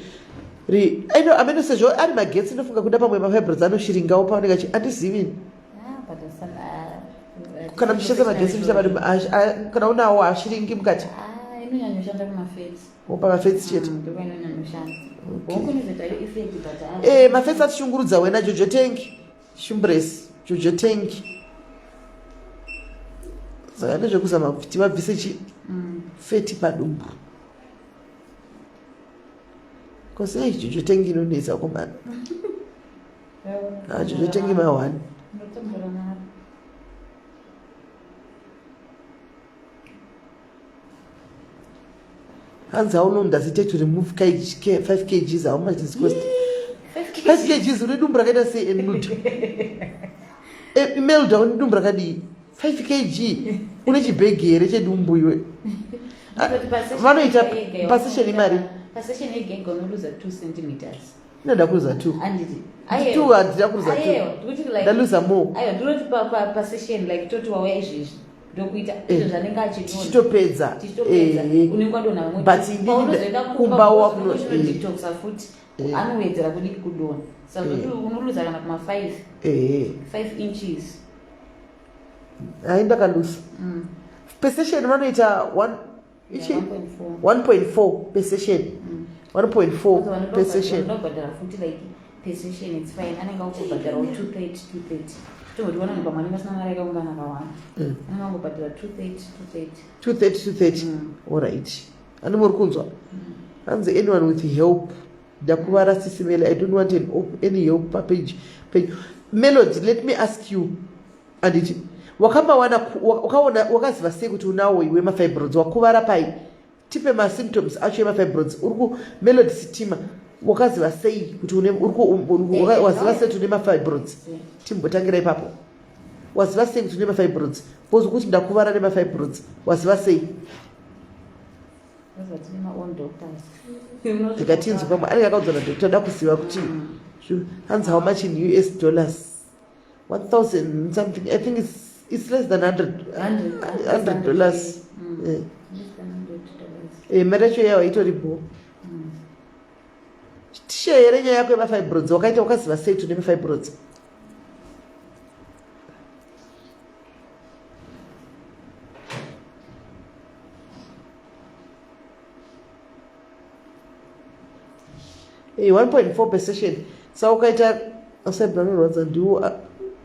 A: ri aino ameno sezvo ari magetsi. Ndofunga kuda pamwe mafibroids anoshiringawo pavanenge achi, handizivini.
B: Ah, but
A: Kana muchishandisa magetsi muchisa padumbu, kana unawo hashiringi mukati.
B: Ah, inonyanyoshanda kumafats.
A: Pamafats chete.
B: Ndiko inonyanyoshanda.
A: Okay.
B: Hongu, inozoitayo effect, but ah,
A: Mafats atishungurudza wena. Jojo Tank, shumbres, Jojo Tank, saka ndezvekuzama kuti vabvise chi fat padumbu kose. Jojo Tank inonetsa komana. Ah, Jojo Tank ma1.
B: Ndotambura naro.
A: Hanzi how long does it take to remove 5 kgs? How much does it cost? 5 kgs, une dumbu rakaita sei, Emilda? Imelda, une dumbu rakadii? 5 kg, une chibhegi here chedumbu iwe? Ah, vanoita pasession imari?
B: Pasession yega yega unoluza 2 centimeters.
A: Inoda kuruza 2.
B: Handiti?
A: Two, handida kuruza two.
B: Aiwa, ndikuti like
A: Ndaluza more.
B: Aiwa, ndinoti pasession like toti wauya izvezvi, ndokuita izvo zvanenge achidonha.
A: Tichitopedza.
B: Tichitopedza, unenge wadonha vamwe.
A: But inini
B: Paunozoenda
A: kumba
B: detoxa futi, anowedzera kudiki kudonha, saka zvoti unoluza kana kuma 5 5 inches.
A: Hai, ndakalusa. Pesession vanoita one ichi?
B: Yeah, 1.4.
A: 1.4 pesession, 1.4 pesession.
B: Vanobhadhara futi like per session, it's fine, anenge akubhadharawo 230 230, tomboti vanhu pamwe anenge asina mari yakaungana akawanda, anenge angobhadhara 230 230.
A: 230 230. Alright, ani muri kunzwa? Hanzi anyone with help, ndakuvara sisimele, I don't want any help papage page. Melody, let me ask you, anditi wakamawana wakaona, wakaziva sei kuti unawo iwe mafibroids? Wakuvara pai? Tipe masymptoms acho emafibroids. Uri ku Melody Sitima, wakaziva sei kuti une uri waziva sei kuti une mafibroids? Timbotangira ipapo. Waziva sei kuti une mafibroids? Because kuti ndakuvara nemafibroids, waziva sei?
B: Vaziva tine maown doctors.
A: Ndikatinzwa pamwe anenge akaudzwa nadoctor, da kuziva kuti hanzi how much in US dollars? 1000 something, I think it's less than 100.
B: 100.
A: $100.
B: Less than $100.
A: Mari yacho yawa itori bo. Tishe here nyaya yako yemafibroids? Wakaita, wakaziva sei kuti une mafibroids? 1.4 per session, saka ukaita anorwadza ndiwo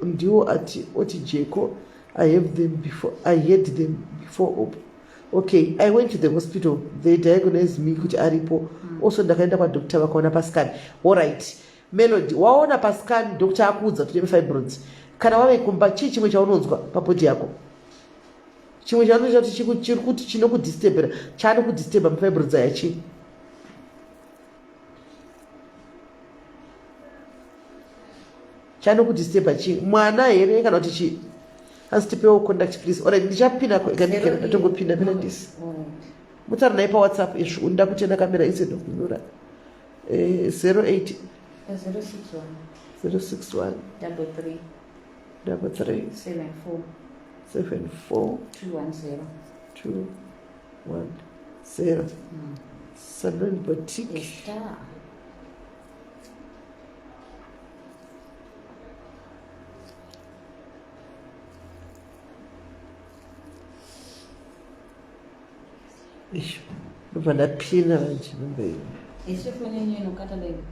A: ndiwo ati oti jeko. I have them before, I had them before op. Okay, I went to the hospital, they diagnosed me kuti aripo. Also ndakaenda kwadoctor, vakaona pascan. Alright, Melody, waona pascan, doctor akuudza kuti une fibroids. Kana wave kumba, chii chimwe chaunonzwa pabody yako, chimwe chaunoita kuti chiri kuti chinokudisturbera, chaanokudisturba mafibroids aya chii? Chanokudisturba chii? Mwana here kana kuti chii? Asi tipewo contact please. Alright, ndichapinda, atongopinda pina ndisi.
B: Alright.
A: Mutaura naye pawhatsapp izvo unoda kutenda kamera instead of kunyora. 08
B: 061
A: 061
B: 33
A: 33
B: 74
A: 74
B: 210.
A: 2 1 0. Salon Boutique.
B: Esther.
A: Eish, ndobva ndapina manje number iyi.
B: Ese foni yenyu inokata live.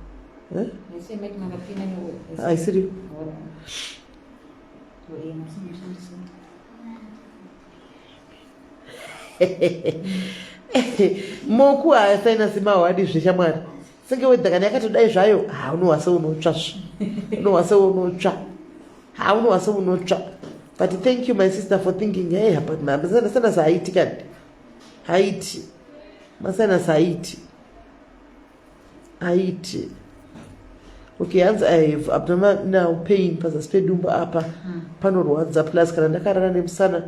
A: Eh?
B: Ese mati makapina newe.
A: Haisiriyo. Moku haasaina semahwadi zveshamwari senge wedha kana yakatodai zvayo ha unohwa seunotsva zve unohwa seunotsva ha unohwa seunotsva. But thank you my sister for thinking. Hey, but masinus haiti kani, haiti masinus, haiti, haiti. Okay, hanzi I have abdominal pain pazasi pedumbu apa, panorwadza, plus kana ndakarara nemusana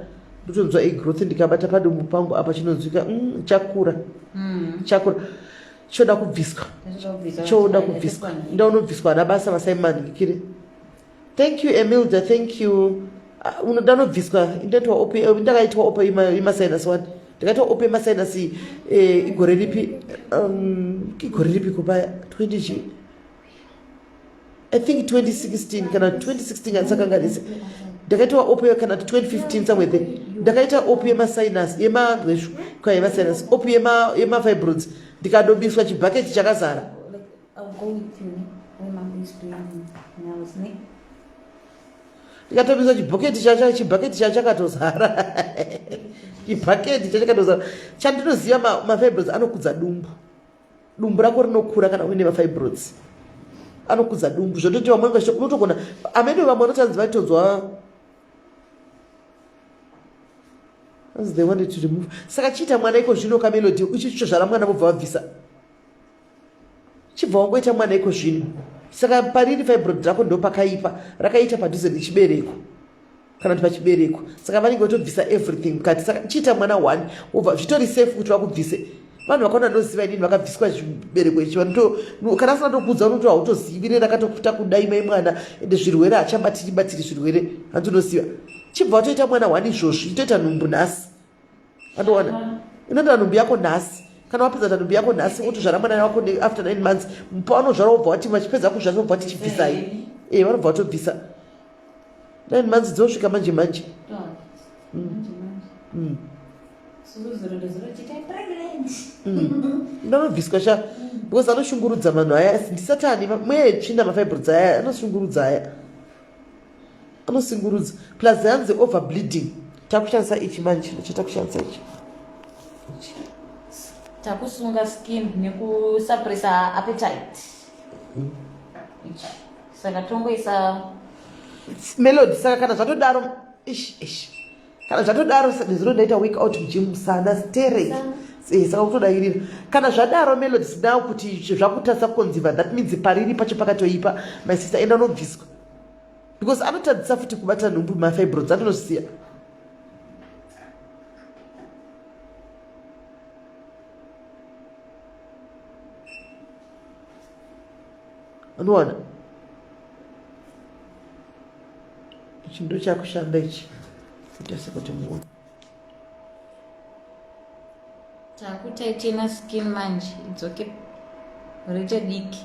A: ndotonzwa igrowth, ndikabata padumbu pangu apa chinonzwika. Chakura, chakura, choda kubviswa, choda kubviswa. Ndaunobviswa hana basa vasaimanikire. Thank you Emilda, thank you. Ah, unoda nobviswa. Ndoitwa op, ndakaitwa op yemasinus one, ndakaitwa op yemasinus igore ripi? Igore ripi kupaya 20 chi, I think 2016 kana 2016 handisakanganise. Ndakaitwa op kana 2015 somewhere there. Ndakaita op yemasinus, yema yemasinus, op yemafibroids, ndikadobiswa chibhaketi chakazara.
B: Like, I'll go with you when mom is doing nails, ne?
A: Ndikatobiswa chibhaketi chacho, chibhaketi chacho chakatozara, chibhaketi chachakatozara. Chandinoziva, mafibroids anokudza dumbu, dumbu rako rinokura kana uine mafibroids, anokudza dumbu zvototi vamwe vanenge unotogona amene vamwe vanotanzi vaitonzwa as they wanted to remove. Saka chiita mwana iko zvino kamelody, uchichozvara mwana vobva vabvisa, chibva wangoita mwana iko zvino. Saka pariri fibroid rako ndo pakaipa, rakaita padhuze nechibereko kana kuti pachibereko, saka vanenge votobvisa everything mukati. Saka chiita mwana one wobva zvitori safe kuti vakubvise. Vanhu vakaona ndoziva inini vakabviswa chibereko ichi, kana asina tokuudza unoto hautozivi rakatokuta kudai mai mwana, ende zvirwere hachabatiri batiri zvirwere handinoziva. Chibva watoita mwana one izvozvi, itoita nhumbu nhasi, andowana inoita nhumbu yako nhasi. Kana wapedza ta nhumbu yako nhasi, wotozvara mwana wako after 9 months, paunozvara wobva wati vachipedza kuzvara wobva wati chibvisai. E, vanobva vatobvisa 9 months dzosvika manje manje. Ndanobviswa sha, because anoshungurudza vanhu aya, ndisatani mweya yetsvina. Mafibroids aya anoshungurudza, aya anosingurudza, plus hanzi over bleeding. Takushandisa ichi manje, chatakushandisa ichi.
B: Takusunga skin nekusuppressa appetite. Ichi. Saka tongoisa
A: Melody. Saka kana zvatodaro, ish ish, kana zvatodaro, nezuro ndaita workout mugym musana sterek. Saka kutodairira kana zvadaro Melody now kuti zvakutadza kukonziva, that means pariri pacho pakatoipa. My sister, enda unobviswa because anotadzisa futi kubata nhumbu mafibroids, anotosiya. Unoona ichi ndo chakushanda ichi, kuita sekuti muone.
B: Takutaitina skin manje idzoke riite diki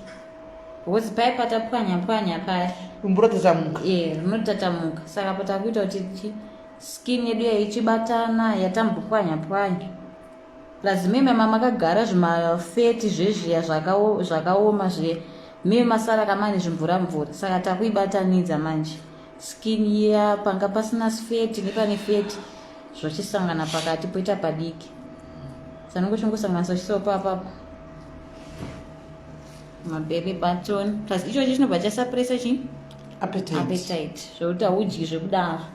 B: because paya patapwanya pwanya paya
A: dumbu rotatamuka.
B: E, rinotatamuka. Saka patakuita kuti skin yedu yaichibatana yatambopwanya pwanya, plus mime mamakagara zvimafat zvezviya zvakaoma zviya, mime masara kamane zvimvura mvura. Saka takuibatanidza manje skin iya, panga pasina fat nepane fat zvochisangana pakati poita padiki. Sanongochongosanganisa chisopo apapo mabelly button, plus ichochi chinobva chasuppressa chi
A: appetite.
B: Appetite, zvekuti haudyi zvekudaro,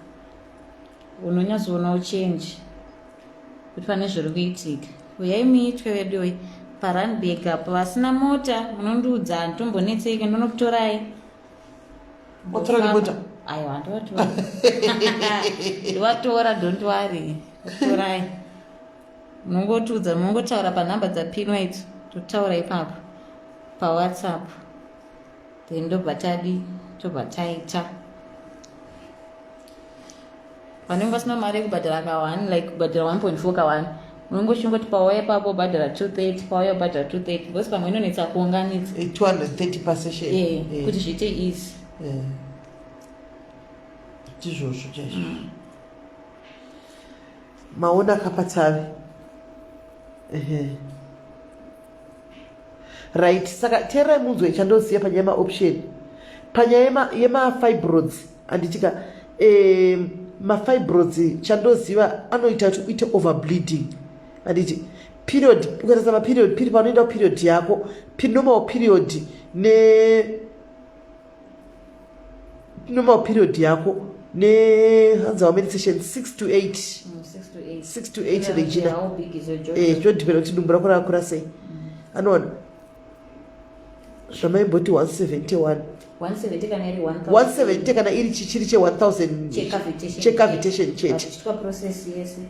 B: unonyatsoonawo change kuti pane zviri kuitika. Uyai muitwe veduwe paRandburg apo. Vasina mota munondiudza, handitombonetseke, ndonokutorai.
A: Watora nemota?
B: Aiwa, ndovatora, ndovatora, don't worry, torai. Munongotiudza, munongotaura panhamba dzapinwa idzo, totaura ipapo paWhatsApp, then ndobva tadi tobva taita. Vanenge vasina mari yekubhadhara ka 1, like kubhadhara 1.4 ka 1, unongochingoti pauya ipapo ubhadhara 230, pauya ubhadhara 230, because pamwe inonetsa kuunganidza.
A: 230 pasession.
B: Kuti zviite easy.
A: Ndizvozvo chaizvo. Maona kapatsavi. Ehe, right. Saka teerai munzwe chandoziva panyaya yemaoption, panyaya yemafibroids, handitika? Mafibroids chandoziva anoita kuti uite overbleeding, handiti? Period, ukatarisa maperiod, piri panoenda kuperiod yako, normal period ne normal period yako ne, hanzi, how many sessions? 6 to 8.
B: 6 to 8.
A: 6 to 8, Regina.
B: How big is your jojo?
A: Zvodhipenda kuti dumbu rako rakakura sei. Anoona zvamaimboti 171.
B: 170 kana iri 1000.
A: 170 kana iri chiri che1000.
B: Checavitation.
A: Checavitation chete.
B: Vachiitwa process yese.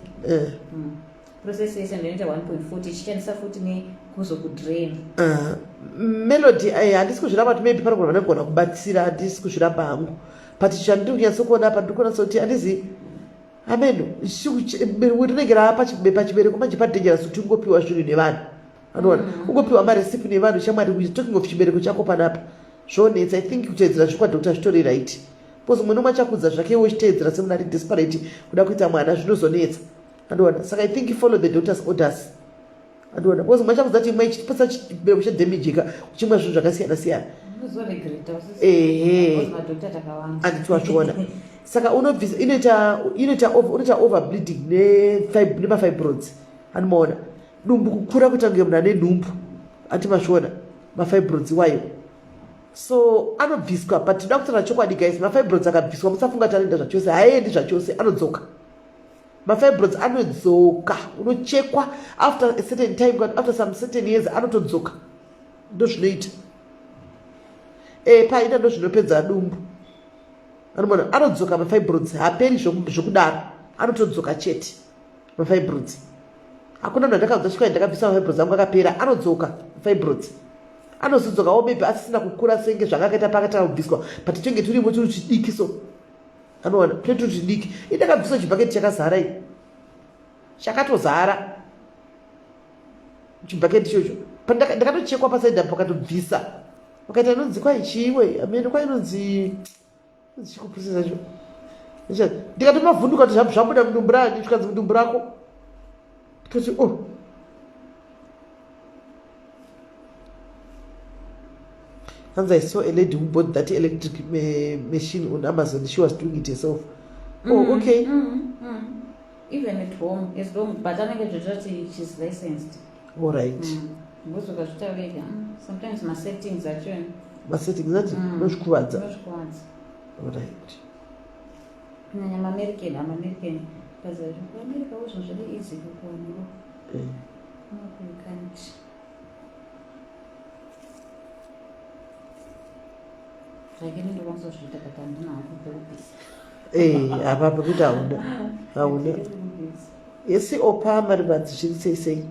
B: Process yese ndoinoita 1.40, ichishandisa futi nekuzokudrain.
A: Melody, handisi kuzviramba kuti maybe panogona vanogona kubatsira, handisi kuzviramba hangu, but chandiri kunyatsokuona apa, ndiri kuona sekuti handizi ameno rinenge raa pachibereko manje, padangerous kuti ungopiwa zvinhu nevanhu, anoona? Ungopiwa marecipe nevanhu, shamwari. We talking of chibereko chako panapa, zvonetsa. I think kuteedzera zvekwadoctor zvitori right, because mumwe nomwe achakudza zvake, iwe uchiteedzera semunhu ari desperate kuda kuita mwana, zvinozonetsa, andiona? Saka I think follow the doctor's orders, andiona? Because mumwe achakudza kuti imwe ichipotsa chibereko chadamageka uchimwa zvinhu zvakasiyana siyana.
B: Unozoregreta.
A: Ehe.
B: Madhokta takawanda.
A: Handiti wazviona? Saka unobvisa, unoita overbleeding nemafibroids, anomaona? Dumbu kukura kuita kunge munhu ane nhumbu, ati mazviona mafibroids iwayo? So anobviswa, but toda kutaura chokwadi, guys, mafibroids akabviswa, musafunga kuti anoenda zvachose. Haaendi zvachose, anodzoka. Mafibroids anodzoka. Unochekwa after a certain time, kana after some certain years anotodzoka. Ndozvinoita paita, ndozvinopedza dumbu, anomona? Anodzoka mafibroids, haaperi zvokudaro, anotodzoka chete mafibroids. Hakuna munhu andakabva chikwai ndakabvisa mafibroids angu akapera. Anodzoka mafibroids, anozodzokawo, maybe asisina kukura senge zvanga akaita pakatanga kubviswa, but tinge turimo turi chidiki, so anoona tune turi chidiki. Indakabviswa chibhaketi chakazara, i chakatozara chibhaketi ichocho. Ndakatochekwa pasaidi apo, pakatobvisa, vakaita inonzi kwaichiiwe amene kwainonzi chikuprocess acho. Ndikatomavhunduka kuti zvabuda mudumbu rani, zvikanzi mudumbu rako. Ndikati, oh. Hanzi, I saw a lady who bought that electric machine on Amazon. She was doing it herself. Oh, okay.
B: Even at home, as long, but anenge zvototi she's licensed.
A: All right.
B: Because ukazvita wega, sometimes masettings acho.
A: Masettings ati nozvikuvadza.
B: Unozvikuvadza.
A: All right.
B: Kunyanya maamerican, amaamerican kuamerica wo zvinhu zviri easy kukuwaniro. You can't. Zvake ndinokwanisa kuzviita, but handina hangu pekubvisa.
A: Apa pekuti hauna, hauna.
B: Pekubvisa.
A: Yesi opa mari badzi zviri sei sei.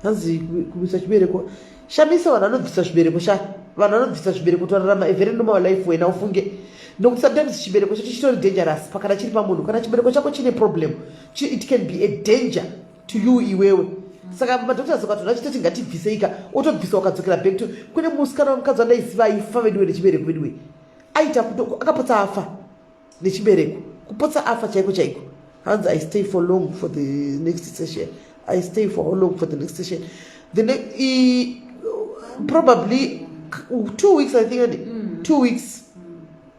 A: Hanzi kubvisa chibereko, shamisa vanhu vanobvisa zvibereko sha, vanhu vanobvisa zvibereko torarama a very normal life wena, ufunge, nokuti sometimes chibereko chacho chitori dangerous pakana chiri pamunhu. Kana chibereko chako chine problem, it can be a danger to you iwewe. Saka madoctors ukatoona chitoti ngatibviseika, otobvisa, ukadzokera back to kune musikana wemukadzi wandaiziva aifa veduwe nechibereko veduwe, aita akapotsa afa nechibereko, kupotsa afa chaiko chaiko. Hanzi, I stay for long for the next session? I stay for how long for the next session? The probably 2 weeks, I think. 2 weeks,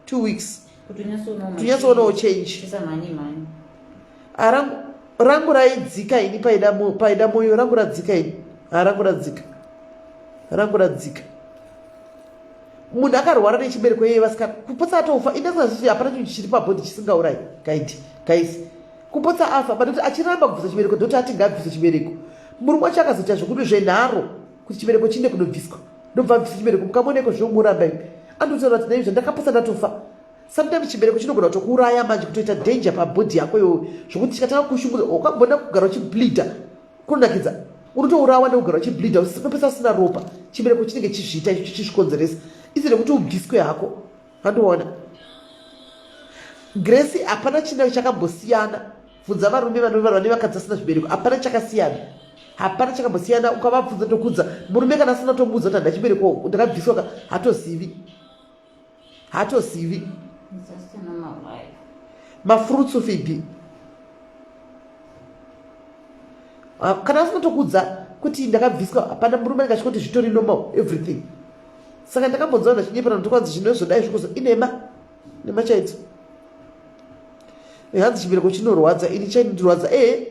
A: 2 weeks.
B: Kuti unyatsoonawo.
A: Unyatsoonawo change.
B: Chisamhanyi mhanyi.
A: Rangu raidzika ini paida paida moyo rangu radzika ini. Rangu radzika, rangu radzika. Munhu akarwara nechibereko iyeye, vasikana, kupotsa atofa. Indasinazviti hapana chinhu chiri pabody chisingaurayi kaiti, guys. Kupotsa afa, but kuti achiramba kubvisa chibereko, doti ati ngabvise chibereko. Murume wacho akazoita zvokuti zvenharo kuti chibereko chiinde kunobviswa. Ndobva abvisa chibereko mukamoneko zvinomuramba imi. Anotaura kuti naizvo ndakapotsa ndatofa. Sometimes chibereko chinogona kutokuuraya manje kutoita danger pabody yako iwewe zvokuti chikatanga kushungurudza wakambona kugara uchibleeder kunonakidza unotourawa nekugara uchibleeder unopesa usina ropa chibereko chinenge chizviita icho chichizvikonzeresa isi rekuti ubviswe hako andoona Grace hapana china chakambosiyana bvunza varume vane vakadzi vasina zvibereko hapana chakasiyana hapana chakambosiyana ukavabvunza tokudza murume kana asina tomuudza kuti handina chibereko ndakabviswa ka hatozivi hatozivi mafurutsu fibi ah, kana asina tokudza kuti ndakabviswa hapana murume anenge achikoti zvitori normal everything saka ndakambonzwa vanhu vachinyepera kuti kwanzi zvinozodai zvikuzo inema nema chaidzo eh, hanzi chibereko chinorwadza ini chaindirwadza ee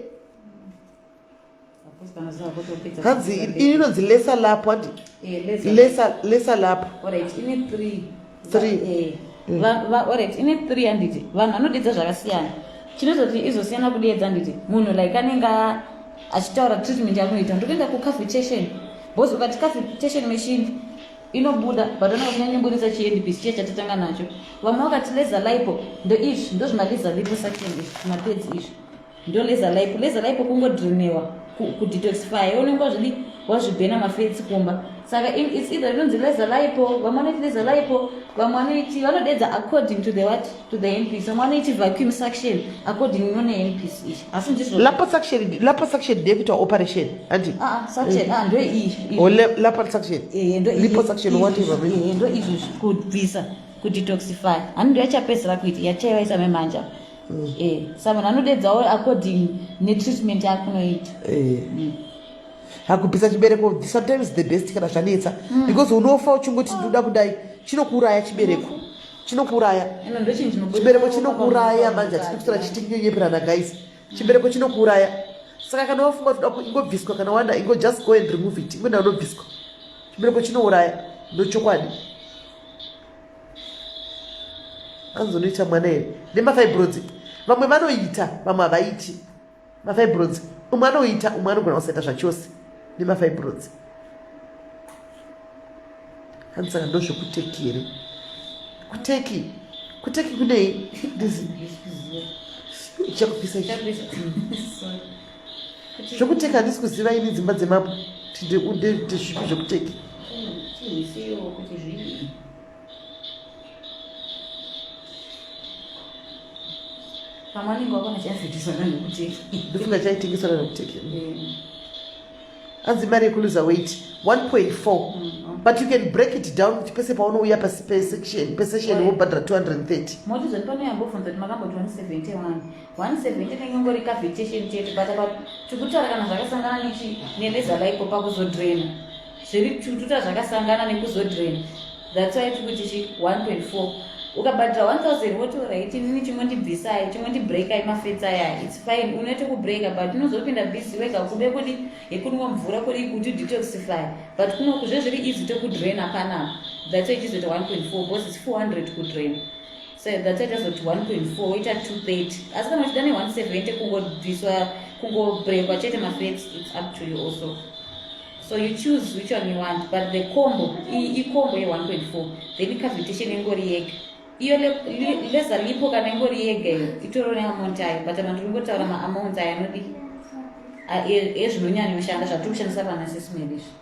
A: hanzi ini inonzi lesa lapo handi eh, lesa lesa lapo
B: three eh. mm. ine three handiti vanhu vanodedza zvakasiyana chinozoti izosiyana kudeedza handiti munhu like anenge achitaura treatment yakunoita ndokuenda kucavitation because ukati cavitation machine inobuda but anenge kunyanyobudisa chiendipisi chiye chatatanga nacho vamwe vakati laser lipo ndo izvi ndo zvimalaser lipo suction izvi zvimapedzi izvi ndo laser lipo laser lipo kungodrenewa kudetoxify unenge wazvidi wazvibhena mafetsi kumba saka its either inonzi laser lipo vamwe vanoiti laser lipo vamwe vanoiti vanodedza according to the what to the npc vamwe vanoiti vacuum suction according none npc ichi asi ndizvo
A: liposuction liposuction ndeyekuita operation andi
B: ah, ah suction ah ndo iyi
A: o liposuction eh ndo liposuction whatever
B: eh ndo izvo kubvisa kudetoxify hani ndo yachapedzera kuita yachaivaisa memanja mm. eh saka munhu anodedzawo according netreatment yakunoita
A: eh mm. Hakubvisa chibereko sometimes the best kana zvanetsa mm. because unofa uchingoti ndoda kudai chinokuuraya chibereko chinokuuraya chibereko chinokuuraya manje hatidi kusara chitinyonyeperana guys chibereko chinokuuraya saka kana wafunga kuti uda ingobviswa kana wada ingo just go and remove it ingoenda unobviswa chibereko chinouraya ndochokwadi anzonoita mwana here nemafibroids vamwe vanoita vamwe havaiti mafibroids umwe anoita umwe anogona kusaita zvachose nemafibroids hanzi saka ndozvekuteki here kuteki kuteki kunei chakupisa ichi zvekuteki handisi kuziva ini dzimba dzemapo ndezvipi zvekuteki
B: pamwe anenge wakona chaivhitiswa nanokuteki
A: ndofunga chaitengeswa nanokuteki anzi mari yekuluza weight 1.4 mm, but you can break it down kuti pese paunouya pasi pesection pesession wobhadhara 230
B: moti zvoni panoyambobvunza kuti makamboti 171 170 inenge ingori cavitation chete but apa tikutaura kana zvakasangana nechi neleza lipo pakuzodraina zviri tututa zvakasangana nekuzodraina that's why tikuti chi 1.4 ukabhadhara 1000 woti right inini chingondibvisai chingondibreakai mafetsi aya its fine unoita kubreaka but unozopinda busy wega kube kudi yekunwa mvura kudi kuti detoxify but kunoku zvezviri easy tokudraina panapa that's why ichizoita 1.4 because its 400 kudraina so that's why tazoti 1.4 woita 230 asi kana uchida ne 170 kungobviswa kungobrekwa chete mafetsi its up to you also so you choose which one you want but the combo icombo ye 1.4 then cavitation ingori yega iyo leza lipo kana ingori yega iyo itoriwo neamount ayo but ama ndiri kungotaura maamounts ayo anodii ezvinonyanyoshanda zvatiri kushandisa pana sismel izvi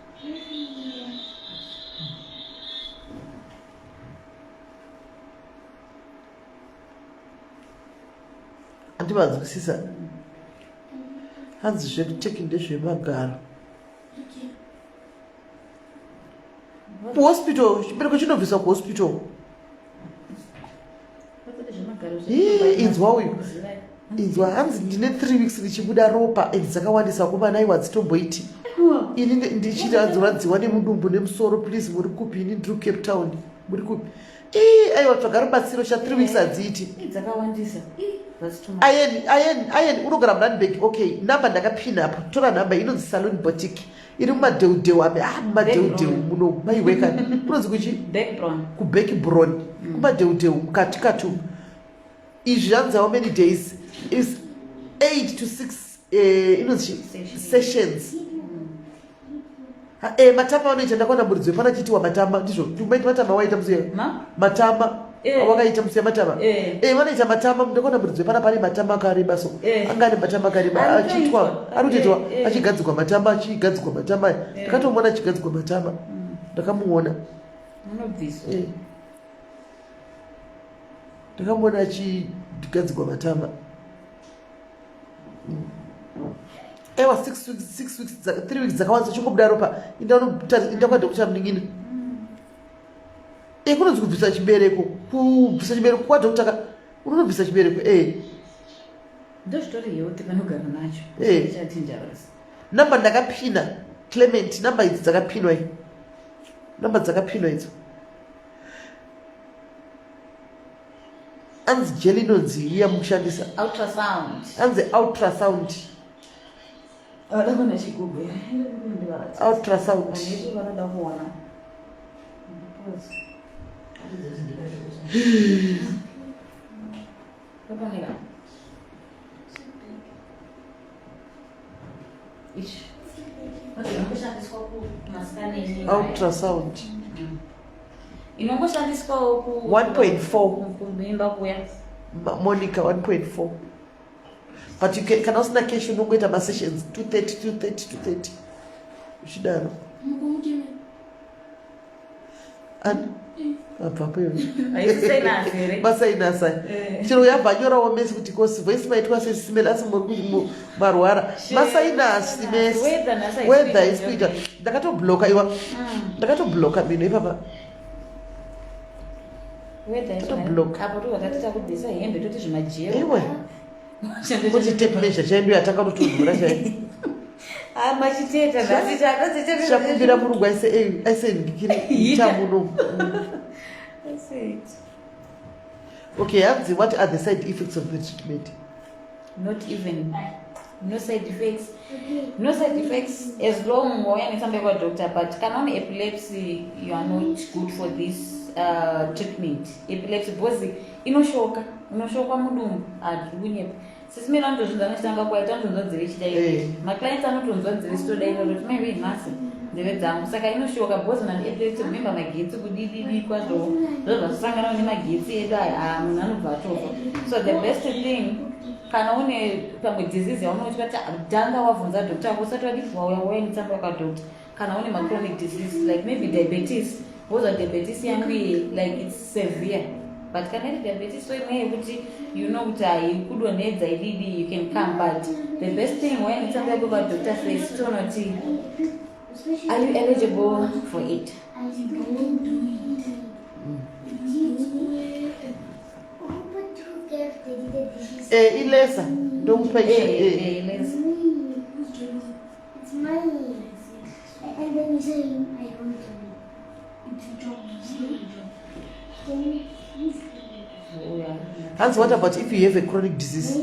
A: andivanzwisisa hanzi zvekuteki ndezvemagaro kuhospital chibereko chinobviswa kuhospital inzwa uyu inzwa hanzi ndine three weeks ndichibuda ropa and dzakawandisa vakomana aiwa dzitomboiti ini ndichiti hanzi nemudumbu nemusoro please muri kupi ini ndiri kucape town muri kupi ii aiwa tsvaga rubatsiro sha three weeks hadziiti
B: dzakawandisa
A: ayen ayen ayen unogara muranbag okay number ndakapina apa tora number inonzi saloon boutique iri mumadeudeu ame ah mumadeudeu muno maiweka kunonzi kuchi kubackbron mm. kumadeudeu mukati kati umu izvi zvanzi how many days is 8 to 6 eh, inonzi sessions mm. Ha, eh, matama vanoita ndakaona muridzo wepana chiitiwa matama ndizvo maita matama waita musi
B: Ma?
A: matama
B: Eh.
A: wakaita musi matama
B: Eh.
A: eh vanoita matama ndakaona muridzo wepana pane matama akareba so
B: Eh.
A: anga ane matama akareba
B: Ari
A: achiitwa
B: kutoitwa.
A: ari kutoitwa
B: Eh, eh.
A: achigadzikwa matama achigadzikwa matama
B: Eh.
A: ndakatomuona achigadzikwa matama ndakamuona
B: Munobviswa.
A: Eh. Ndakamuona achigadzikwa matama. Ewa 6 weeks, 6 weeks, 3 weeks dzakawanza chingobuda ropa. Inda unoita inda kwa doctor munin'ina. Eh kunonzi kubvisa chibereko, kubvisa chibereko kwa doctor ka unonobvisa chibereko eh.
B: Ndozvitori healthy panogara nacho.
A: Eh.
B: Chatinjarosi.
A: Number ndakapina Clement number idzi dzakapinwa iyi. Number dzakapinwa idzo. Anzi jelly inonzi iya mukushandisa.
B: Ultrasound.
A: Anzi ultrasound.
B: Vada kuona chigubhu here?
A: Ultrasound.
B: Vanhu vedu vanoda kuona. Kapanera. Ichi. Inongoshandiswa kumascan
A: Ultrasound.
B: Inongoshandiswawo ku
A: 1.4.
B: kumimba kuya.
A: Monica 1.4. But you can kana usina cash unongoita masessions 230 230 230. Uchidaro.
C: Mukumukime.
A: Ani? Abvapo iwe.
B: Haisi sinus here?
A: Masainasi aya.
B: Eh.
A: Chero yabva anyorawo mesi kuti kosi voice maitwa sesimele asi muri kuti marwara. Masainasi mesi.
B: Weather nhasi haisi
A: Weather
B: kuita
A: haisi kuita.
B: njodzi.
A: Ndakatobloka iwa. Ndakatobloka mino ipapa.
B: Weather yacho
A: Totoblock.
B: Apo tobva tati takubvisa hembe toti zvimajero.
A: Iwe. Kuti tape measure chaiyo yatanga kutonhora chaiyo.
B: Ah, machiteta nhasi chakaziteta.
A: Chakumbira murungu aise aise ndikiri
B: Ita.
A: chamuno.
B: That's it.
A: Okay, hanzi what are the side effects of the treatment?
B: Not even no side effects. No side effects as long wauya netsamba yekwadoctor but kana une epilepsy you are not good for this treatment. Epilepsy because inoshoka, unoshokwa mudumbu handiri kunyepa. Sisi mene vanotozvinzwa nechitanga kwaita vanotonzwa nzeve ichidai.
A: Eh.
B: Maclients anotonzwa nzeve ichitodai vanoti mai nhasi nzeve dzangu saka inoshoka because munhu ane epilepsy remember magetsi kudididi kwazvo zvobva zvasangana nemagetsi edu aya ah, munhu anobva atofa. So the best thing kana une pamwe disease yaunotya tanga wabvunza doctor wako usati wadii wauya wauya netsamba yekwadoctor kana une machronic disease like maybe diabetes because diabetes yangu iyi like it's severe but kana iri diabetes so imwe yekuti you know kuti haikudonhedza ididi you can come but the best thing wauya netsamba yako kwadoctor first toona kuti are you eligible for it.
C: Don't do it.
A: Eh, ilesa ndokupa
B: Eh,
A: eh.
B: eh, let's-
D: It's mine. And then you say I don't do it.
C: It's a job. It's not a job.
D: Then
B: Uya.
A: Hanzi what about if you have a chronic disease?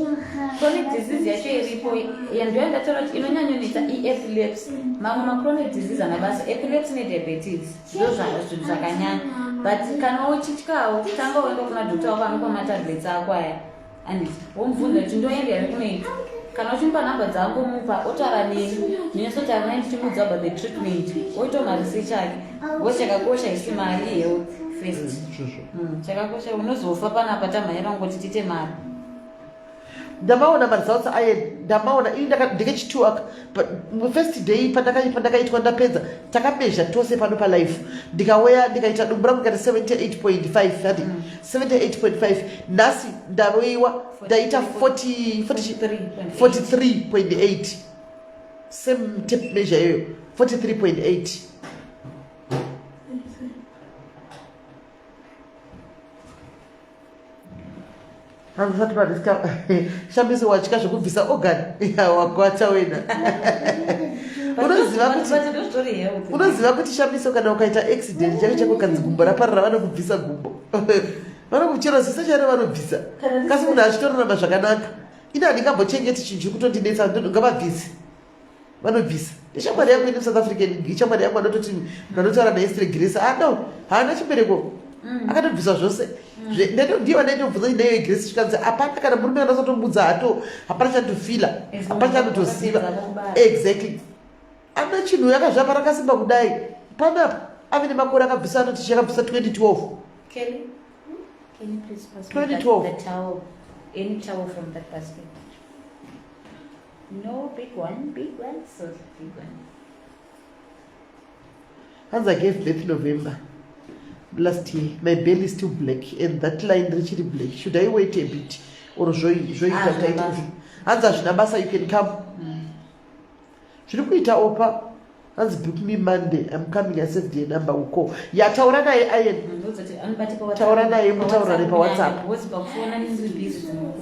B: Chronic disease yacho iripo yandiyo ndataura kuti inonyanyonetsa iepilepsy mamwe machronic disease ana basa epilepsy nediabetes ndo zvinhu zvakanyanya but kana uchityawo tanga uenda kuna doctor wako anopa matablets ako aya anditi womubvunza kuti ndoenda here kunoita kana uchimupa nhamba dzangu mupa otaura neni ndinyasotaura naye ndichimuudza about the treatment oita maresearch ake because chakakosha isi mari health first. Chakakosha unozofa panapa tamhanyira kungoti tiite mari.
A: Ndamaona maresults aye ndamaona ini ndeke-2 aka but first day pandakaitwa ndapedza takameasure tose pano palife ndikauya ndikaita dumbu rangu ndikaita 78.5 hadi 78.5 nhasi ndaroiwa ndaita 40 40
B: 43.8.
A: 43.8 same tape measure iyoyo 43.8. Handisati mariska shamiso watya zvekubvisa organ wagwata wena. Unoziva kuti
B: But ndozvitori health.
A: Unoziva kuti shamiso kana ukaita accident chako chako kanzi gumbo raparara vanokubvisa gumbo vanokuchera ziso chairo vanobvisa kasi munhu achitorarama zvakanaka ini handingambochengeti chinhu chiri kutondinetsa ngavabvise vanobvisa ishamwari yangu ini South African ishamwari yangu anototi anotaura naye Grace ah no haana chibereko akatobvisa zvose ndiye vandaitobvunza neyo Grace chikanzi hapana kana murume anasotomudza hato hapana chanotofila hapana chanotoziva exactly. Ana chinhu yakazvapa rakasimba kudai panapa ave nemakore akabvisa anoti chakabvisa 2012.
B: Kelly, can you please pass me
A: 2012.
B: the towel? Any towel from that basket? No, big one, big one, so big one.
A: Hanzi I gave birth November last year. My belly is still black and that line richiri black. Should I wait a bit or zvoita
B: Ah,
A: taiti?
B: zvina
A: Hanzi hazvina basa, you can come. Zviri kuita opa. Hanzi book me Monday. I'm coming. I saved your number. Will call. Ya taura naye Ian.
B: Ndozoti anobate pa WhatsApp.
A: Taura naye, mutaurane pa WhatsApp.
B: Because pakufona ndiri busy dzimwe.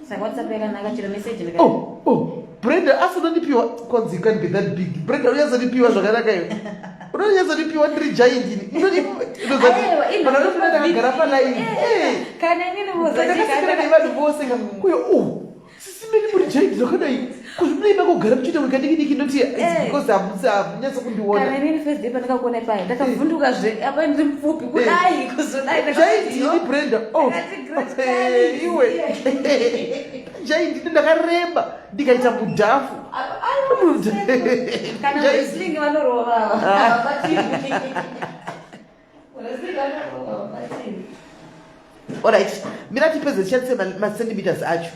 B: Saka WhatsApp yakanaka chero message ndika.
A: Oh, Brenda asinondipiwa kwanzi you can't be that big. Brenda unyatsondipiwa zvakanaka iwe. Unonyatsondipiwa ndiri giant ini.
B: Aiwa, ino-
A: Panonofuna ndakagara palaini.
B: Eh, kana inini
A: Ndakasekera nevanhu vose ka uye oh sisimeni muri giant zvakadai. Kuzvimunoima kugara muchiita kunge kadiki diki ndoti it's
B: Eh.
A: because hamusi hamunyatso kundiona.
B: Kana inini first day pandakakuona paya ndakavhunduka zve apa ndiri mupfupi kudai kuzodai
A: Giant ini Brenda. Oh.
B: Ndakati great
A: Eh, iwe. Giant ini ndakareba ndikaita mudhafu.
B: Kana
A: Giant.
B: wrestling vanorova
A: Ah.
B: Havabatiri. Wrestling vanorova havabatiri.
A: Alright, mira tipedze tichandise macentimeters acho.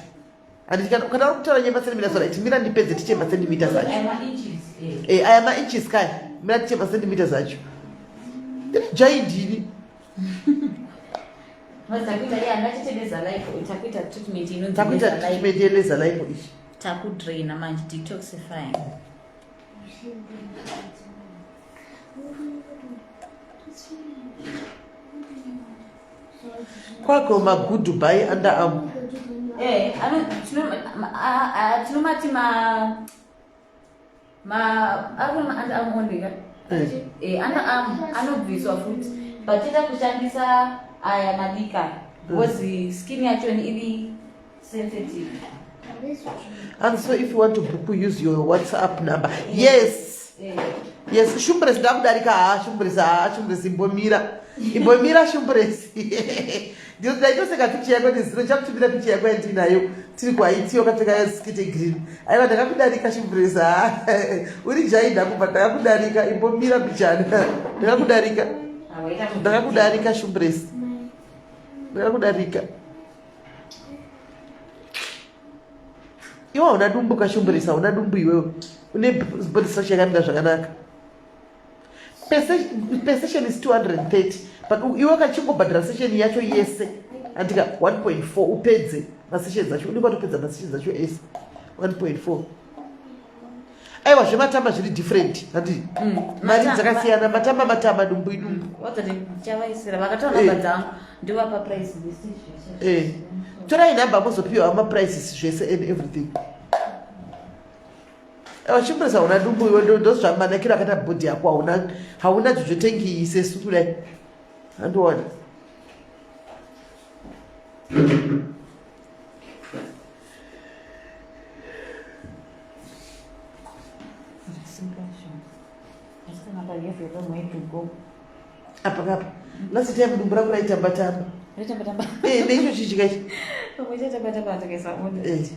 A: Handiti kana uri kutaura nyaya macentimeters, alright, mira ndipedze tiche macentimeters acho.
B: Aya ma-inches, eh.
A: Eh, aya mainches kaya, mira tiche macentimeters acho. Ndiri giant ini.
B: Mas takuita iye handachete laser lipo, takuita treatment inonzi
A: Takuita
B: laser lipo.
A: treatment yelaser lipo ichi.
B: Takudraina manje, detoxifying.
A: Kwako magoodbye underarm.
B: Eh, tinomati ma ma ari kuna ma-underarm only ka?
A: Eh.
B: Eh, underarm anobviswa futi but toita kushandisa aya madika because skin yacho iri sensitive.
A: And so if you want to book, use your WhatsApp number. Yes.
B: Eh,
A: Yes, Shumbres ndakudarika ha, Shumbres ha, Shumbres imbomira. Imbomira Shumbres. Ndino ndaitoseka picture yako nezuro chakutumira picture yako yandinayo tiri kuHaiti wakapfeka skete green. Aiwa ndakakudarika Shumbres ha. Uri jaida kubva ndakakudarika imbomira pichana. Ndakakudarika.
B: awaita
A: Ndakakudarika Shumbres. Ndakakudarika. Iwe hauna dumbu kaShumbresi, hauna dumbu iwewe. Une body structure yakamira zvakanaka. Per session is 230 but iwe kachingobhadhara session yacho yese andika 1.4 upedze masessions acho unenge watopedza masessions acho ese 1.4. Aiwa zvematama zviri different handi mari dzakasiyana matama matama dumbu idumbu.
B: Wadzati ndichavaisira vakatora
A: Eh.
B: namba dzangu ndovapa price list zvese.
A: Eh. Torai nhamba mozopiwa maprices zvese and everything. Vachimburisa hauna dumbu iwe ndozvamanakiro akaita bhodhi yako hauna jojotengi sesu kudai handiona.
B: Simple action. Asi kana pa you have a long way to go.
A: Apa kapa last time dumbu rangu raitamba tamba.
B: Raitamba tamba.
A: Eh, neicho chichika ichi.
B: Pamwe chatamba tamba takaisa order.
A: Eh.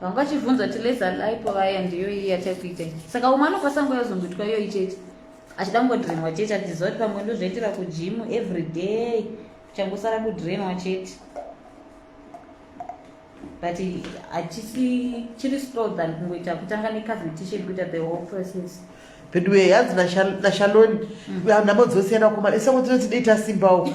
B: Vanga vachibvunza kuti laser lipo vaya ndiyo iyi yatakuita. Saka umwe anokwanisa nguva yozongoitwa iyoyi chete. Achida kungodrenwa chete achiziva kuti pamwe ndozvoitira kugym every day. Changosara kudrenwa chete. But hachisi chiri slow than kungoita kutanga necavitation kuita the whole process.
A: Peduwe hanzi naShaloni nhamo dzosiyana kumana isango tinoti dei tasimbawo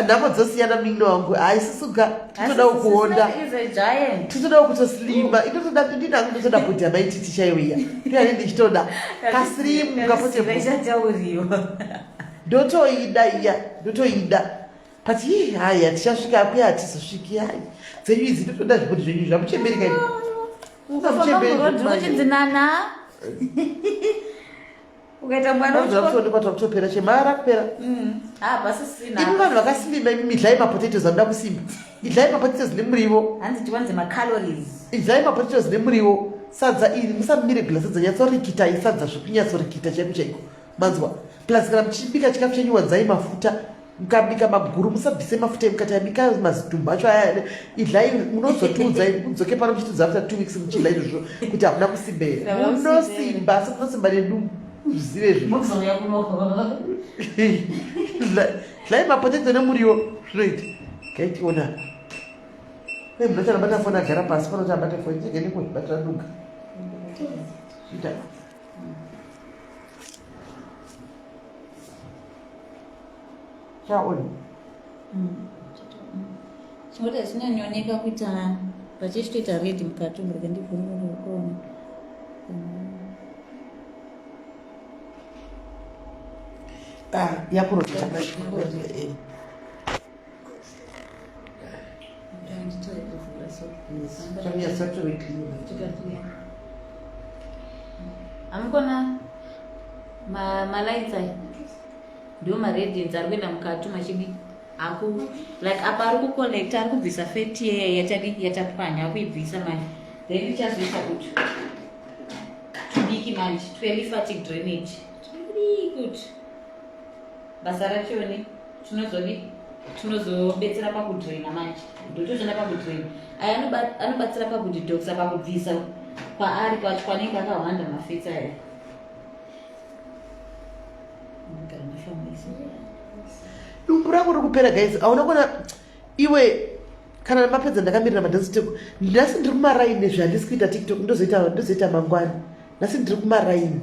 A: nhamo dzosiyana mino wangu haisisuka titodawo kuonda.
B: Is a giant.
A: Titodawo kutoslima inotoda ndinangu ndotoda bhodhi yamaititi chaiyo iya ndiyani ndichitoda kasirimu kapote.
B: Ichatauriwa.
A: Ndotoida iya ndotoida but ii haya tichasvika kuya hatizosviki hai dzenyu idzi ndotoda zvibhodhi zvenyu zvamuchembereka ivi.
B: Ukafamba murodhi unochinzi nana. Ukaita mwana
A: Zvakutoonekwa twakutopera chemara kupera.
B: Ah, pasisina.
A: Imi vanhu vakasilima imi idlai mapotatoes anoda kusimba idlai mapotatoes nemuriwo.
B: Hanzi tiwanze macalories.
A: Idlai mapotatoes nemuriwo sadza iri musamirigula sadza nyatsorikitai sadza zvekunyatsorikita chaiko chaiko manzwa plus kana muchibika chikafu chenyu wadzai mafuta. Mukabika maguru musabvise mafuta emukati abika mazidhumbu acho aya idlai munozotiudza mudzoke pano muchitiudza after 2 weeks muchidla izvozvo kuti hamuna kusimba here. Munosimba asi munosimba nedumbu zvizive izvozvo. Dlai mapotato nemuriwo zvinoita. Gaitiona. Nei munhu acho anobata foni agara pasi panoti abate foni chege nekuzvibatira duga. Ita. Chaoni.
B: Chingoti hachinyanyoneka kuita pachechitoita red mukati umu rega ndivhurire kuona.
A: Ah, yakurota. Eh.
B: Amukona malights aya ndiwo maradians ari kuenda mukati machidi aku like apa ari kucollecta ari kubvisa feti yeya yatadi yatapwanya akuibvisa manje then ichazoita kuti tudiki manje twelyphatic drainage tudiki kuti basa rachoni tinozodi tinozobetsera pakudraina manje ndotoshanda pakudraina aya anobatsira pakudetoxa pakubvisa kwaari kwacho kwanenge akahwanda mafetsi aya
A: Dumbu rangu riri kupera guys auna kuona iwe kana mapedza ndakamirira madhansi teko nhasi ndiri kumaraini zvehandisi kuita tiktok ndozoita ndozoita mangwana nhasi ndiri kumaraini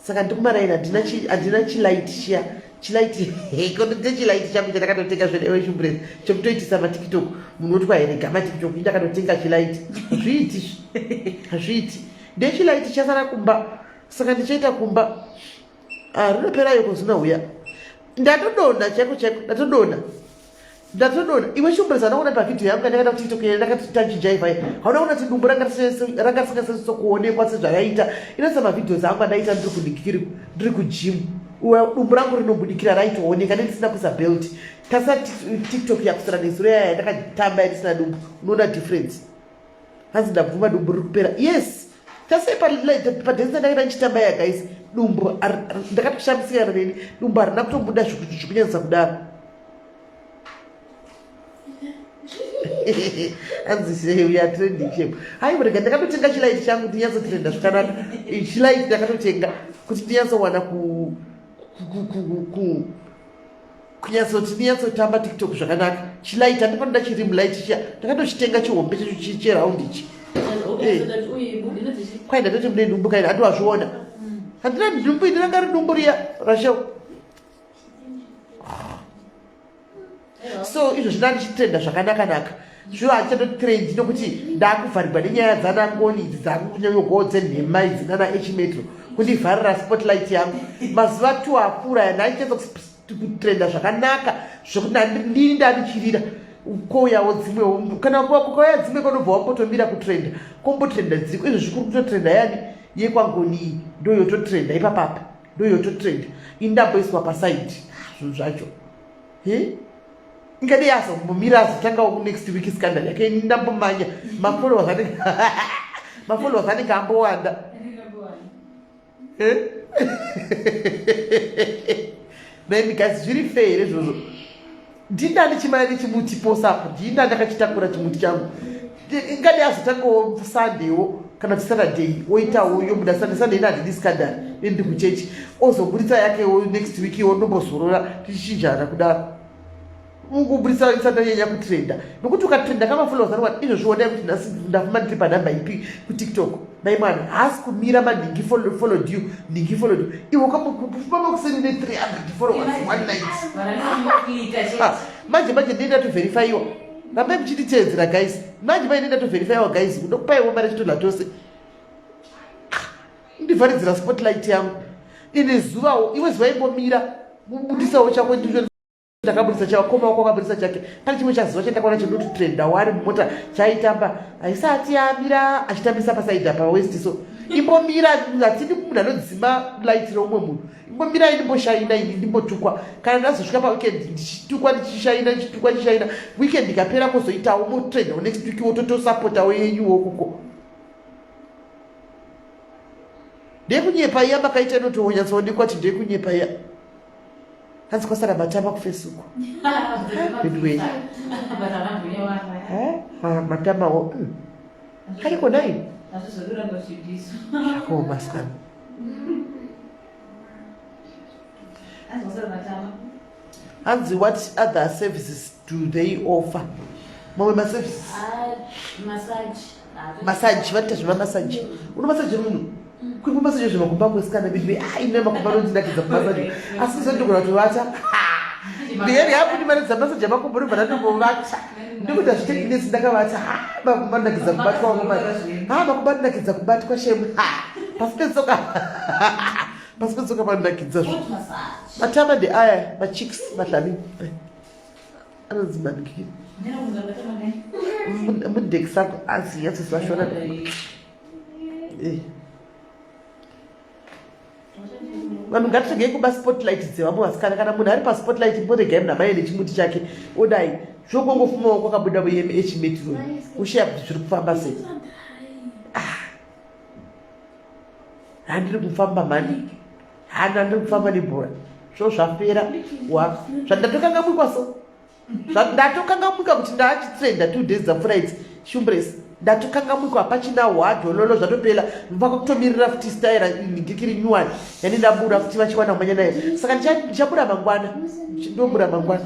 A: saka ndiri kumaraini handina handina chilight chiya chilight konde chilight changu chandakatotenga zvenewe chumburezi chekutoitisa matiktok munhu woti kwaherega matiktok indakatotenga chilight hazviiti hazviiti ndechilight chasara kumba saka ndichaita kumba ah, rinoperayo kozinauya ndatodonha chaiko chaiko ndatodonha ndatodonha iwe chimburezi hauna kuona pavhidhiyo yangu yandakaita kutiktok ndakatachijaiva hauna kuona kuti dumbu ranga risingasese kuonekwa sezvaraita inoisa mavhidhios angu andaita ndiri kudikiri ndiri kujimu dumbu rangu rinobudikira raitooneka nendisina kuisa belt tasa tiktok yakusara nezuro yaya yandakatamba yandisina dumbu unoona difference hanzi ndabvuma dumbu riri kupera yes tasei padhenzi ndakaita ndichitamba ya guys dumbu ndakatoshamisikana neni dumbu harina kutobuda zvekunyanyisa kudaro hanzi sei ya trending shape hai rega ndakatotenga chilaiti changu ndinyatsotrenda zvakanaka chilaiti ndakatotenga kuti ndinyatsowana ku kunyatsoti ndinyatsotamba tiktok zvakanaka chilight handipanoda chirim light chiya ndakatochitenga chihombe chacho cheraundi ichi eh. kwai ndatoti mune nhumbu kaini handi wazviona handina nhumbu ini ranga ridumbu riya rashel so izvo zvina ndichitrenda zvakanaka-naka zvino handichatotrend nokuti ndakuvharigwa nenyaya dzanangoni idzi dzakunyanyogowo dzenhema idzi nana echimetro kundivharira spotlight yangu mazuva two apfuura aya ndaichitadza kutrenda zvakanaka zvekuti ndini ndandichirira kouyawo dzimwewo kana kukauya dzimwe konobva wambotomira kutrenda kombotrenda dziriko izvo zvikuru kutotrenda yani yekwangoni iyi ndoyototrenda ipapapa ndoyototrenda ini ndamboiswa pasaidi zvinhu zvacho He? Ingadei azombomira azotangawo kunext week scandal yake ini ndambomanya mafollowers anenge mafollowers anenge ambowanda. Naimi guys zviri fair here izvozvo? Ndinda ndichimanya nechimuti pose apo ndinda ndakachitakura chimuti changu. Ingadei azotangawo Sundaywo kana kuti Saturday oitawo yobuda Sunday Sunday ini handidi scandal ini ndiri kuchechi ozoburitsa yakewo next week iwo ndombozorora tichichinjana kudaro ungoburitsa isati anyanya kutrenda nokuti ukatrenda kamafollowers anowanda izvozvi wonai kuti nhasi ndafuma ndiri panhamba ipi kutiktok mai mwana haasi kumira manhingi followed you nhingi followed you iwe ukafuma makuseni ne 300 followers one night ah, manje manje ndinoita toverifyiwa rambai muchinditeedzera guys manje manje ndinoita toverifyiwa guys ndokupaiwo mari chitodla tose ndivharidzira spotlight yangu ine zuvawo iwe zuva imbomira budisawo chako ndicho ndakabudisa chakoma wako akabudisa chake pane chimwe chazuva chandakaona chinototrenda wari mumota chaitamba haisati yamira achitambisa pasaidi apa west so imbomira hatidi munhu anodzima light reumwe munhu imbomira ndimboshayina ini ndimbotukwa kana ndazosvika paweekend ndichitukwa ndichishaina ndichitukwa ndichishaina weekend ikapera kozoitawo motrendawo next week wototosapotawo yenyuwo kuko ndekunyepa iya makaita inotonyatsoonekwa kuti ndekunyepa iya. Hanzi kwasara matama kufacebook. Anyway. Eh? Ah, matama o. Ariko nai? Zvakaoma sana. Hanzi what other services do they offer? Mamwe maservices.
B: Ah, massage.
A: Massage, vanoita zvemamassage. Unomassage munhu? Kuri kumassage zvemakumba kwesikana bibi. Ah, ine makumba anondinakidza kumassage. Asi zondogona kutovata. Ndiyeri hapo ndimaridza massage emakumbo ndobva ndatombovata. Ndikuti hazvitekinesi ndakavata. Ha, makumba anonakidza kubatwa wakomana. Ha, makumba anonakidza kubatwa shemu. Ha, pasi petsoka. Pasi petsoka panonakidza zvo. Matama ndeaya, machicks, madlamini. Anonzi mangi. Mundekisako azi yatsozvashona. Eh. Vanhu ngatiregei kuba spotlight dzevamwe vasikana. Kana munhu ari paspotlight mboregai munhu amaye nechimuti chake odai. Zvokongofumawo kwakabuda VMH Metro. Ushaya kuti zviri kufamba sei. Ah. Handiri kufamba mhani. Hana ndiri kufamba nebhora. Zvo zvapera. Wa. Zvandatokangamwikwa so. Zvandatokangamwika kuti ndaachitrenda 2 days dzapfuura idzi. Shumbresi. Ndatokangamwikwa hapachina hwadhololo zvatopela. Ndofaka kutomirira futi style ndikiri nyuwani. Yani ndabura futi vachiwana kumanya nayo. Saka ndichabura mangwana. Ndobura mangwana.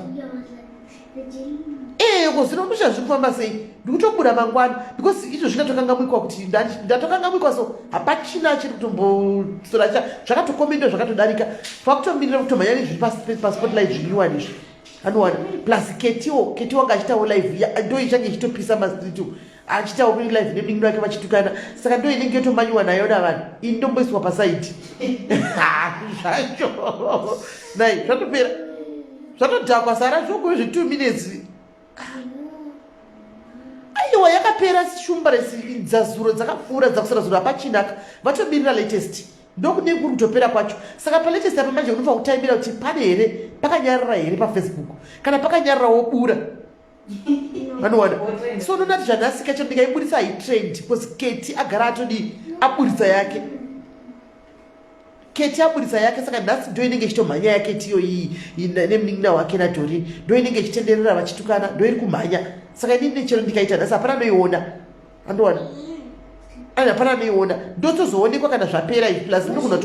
A: Eh, ko zvino ndosha zviri kufamba sei? Ndikutobura mangwana because izvo zvingatokangamwikwa kuti ndatokangamwikwa so hapachina chiri kutombosora cha zvakatokomendwa zvakatodarika. Fakutomirira kutomhanya nezviri paspotlight zvinyuwani izvi. Anowana plus Ketiwo, Ketiwo anga achitawo live ndo ichange ichitopisa mastreet umu. Achitawo kuri live nemunin'ina wake vachitukana. Saka ndo inenge yotomanyiwa nayo navanhu. Ini ndomboiswa pasaidi. Zvacho. Nai, zvatopera. Zvatodhakwa Sara zvoko zve 2 minutes. Aiwa yakapera shumba dzazuro dzakapfuura dzakusara zuro hapachinaka. Vatomirira latest. Ndokune kuri kutopera kwacho. Saka palatest apa manje unofanira kutaimira kuti pane here pakanyarara here pafacebook. Kana pakanyarara wobura. Vanowana. So unoona kuti zvanhasi kacho ndikaiburitsa haitrend because Keti agara atodii aburitsa yake. Keti aburitsa yake saka nhasi ndo inenge ichitomhanya yaKeti iyoyi nemunin'ina wake naDorin ndo inenge ichitenderera vachitukana ndo iri kumhanya saka inini chero ndikaita nhasi hapana anoiona andowana ani hapana anoiona ndotozoonekwa kana zvapera izvi plus inogona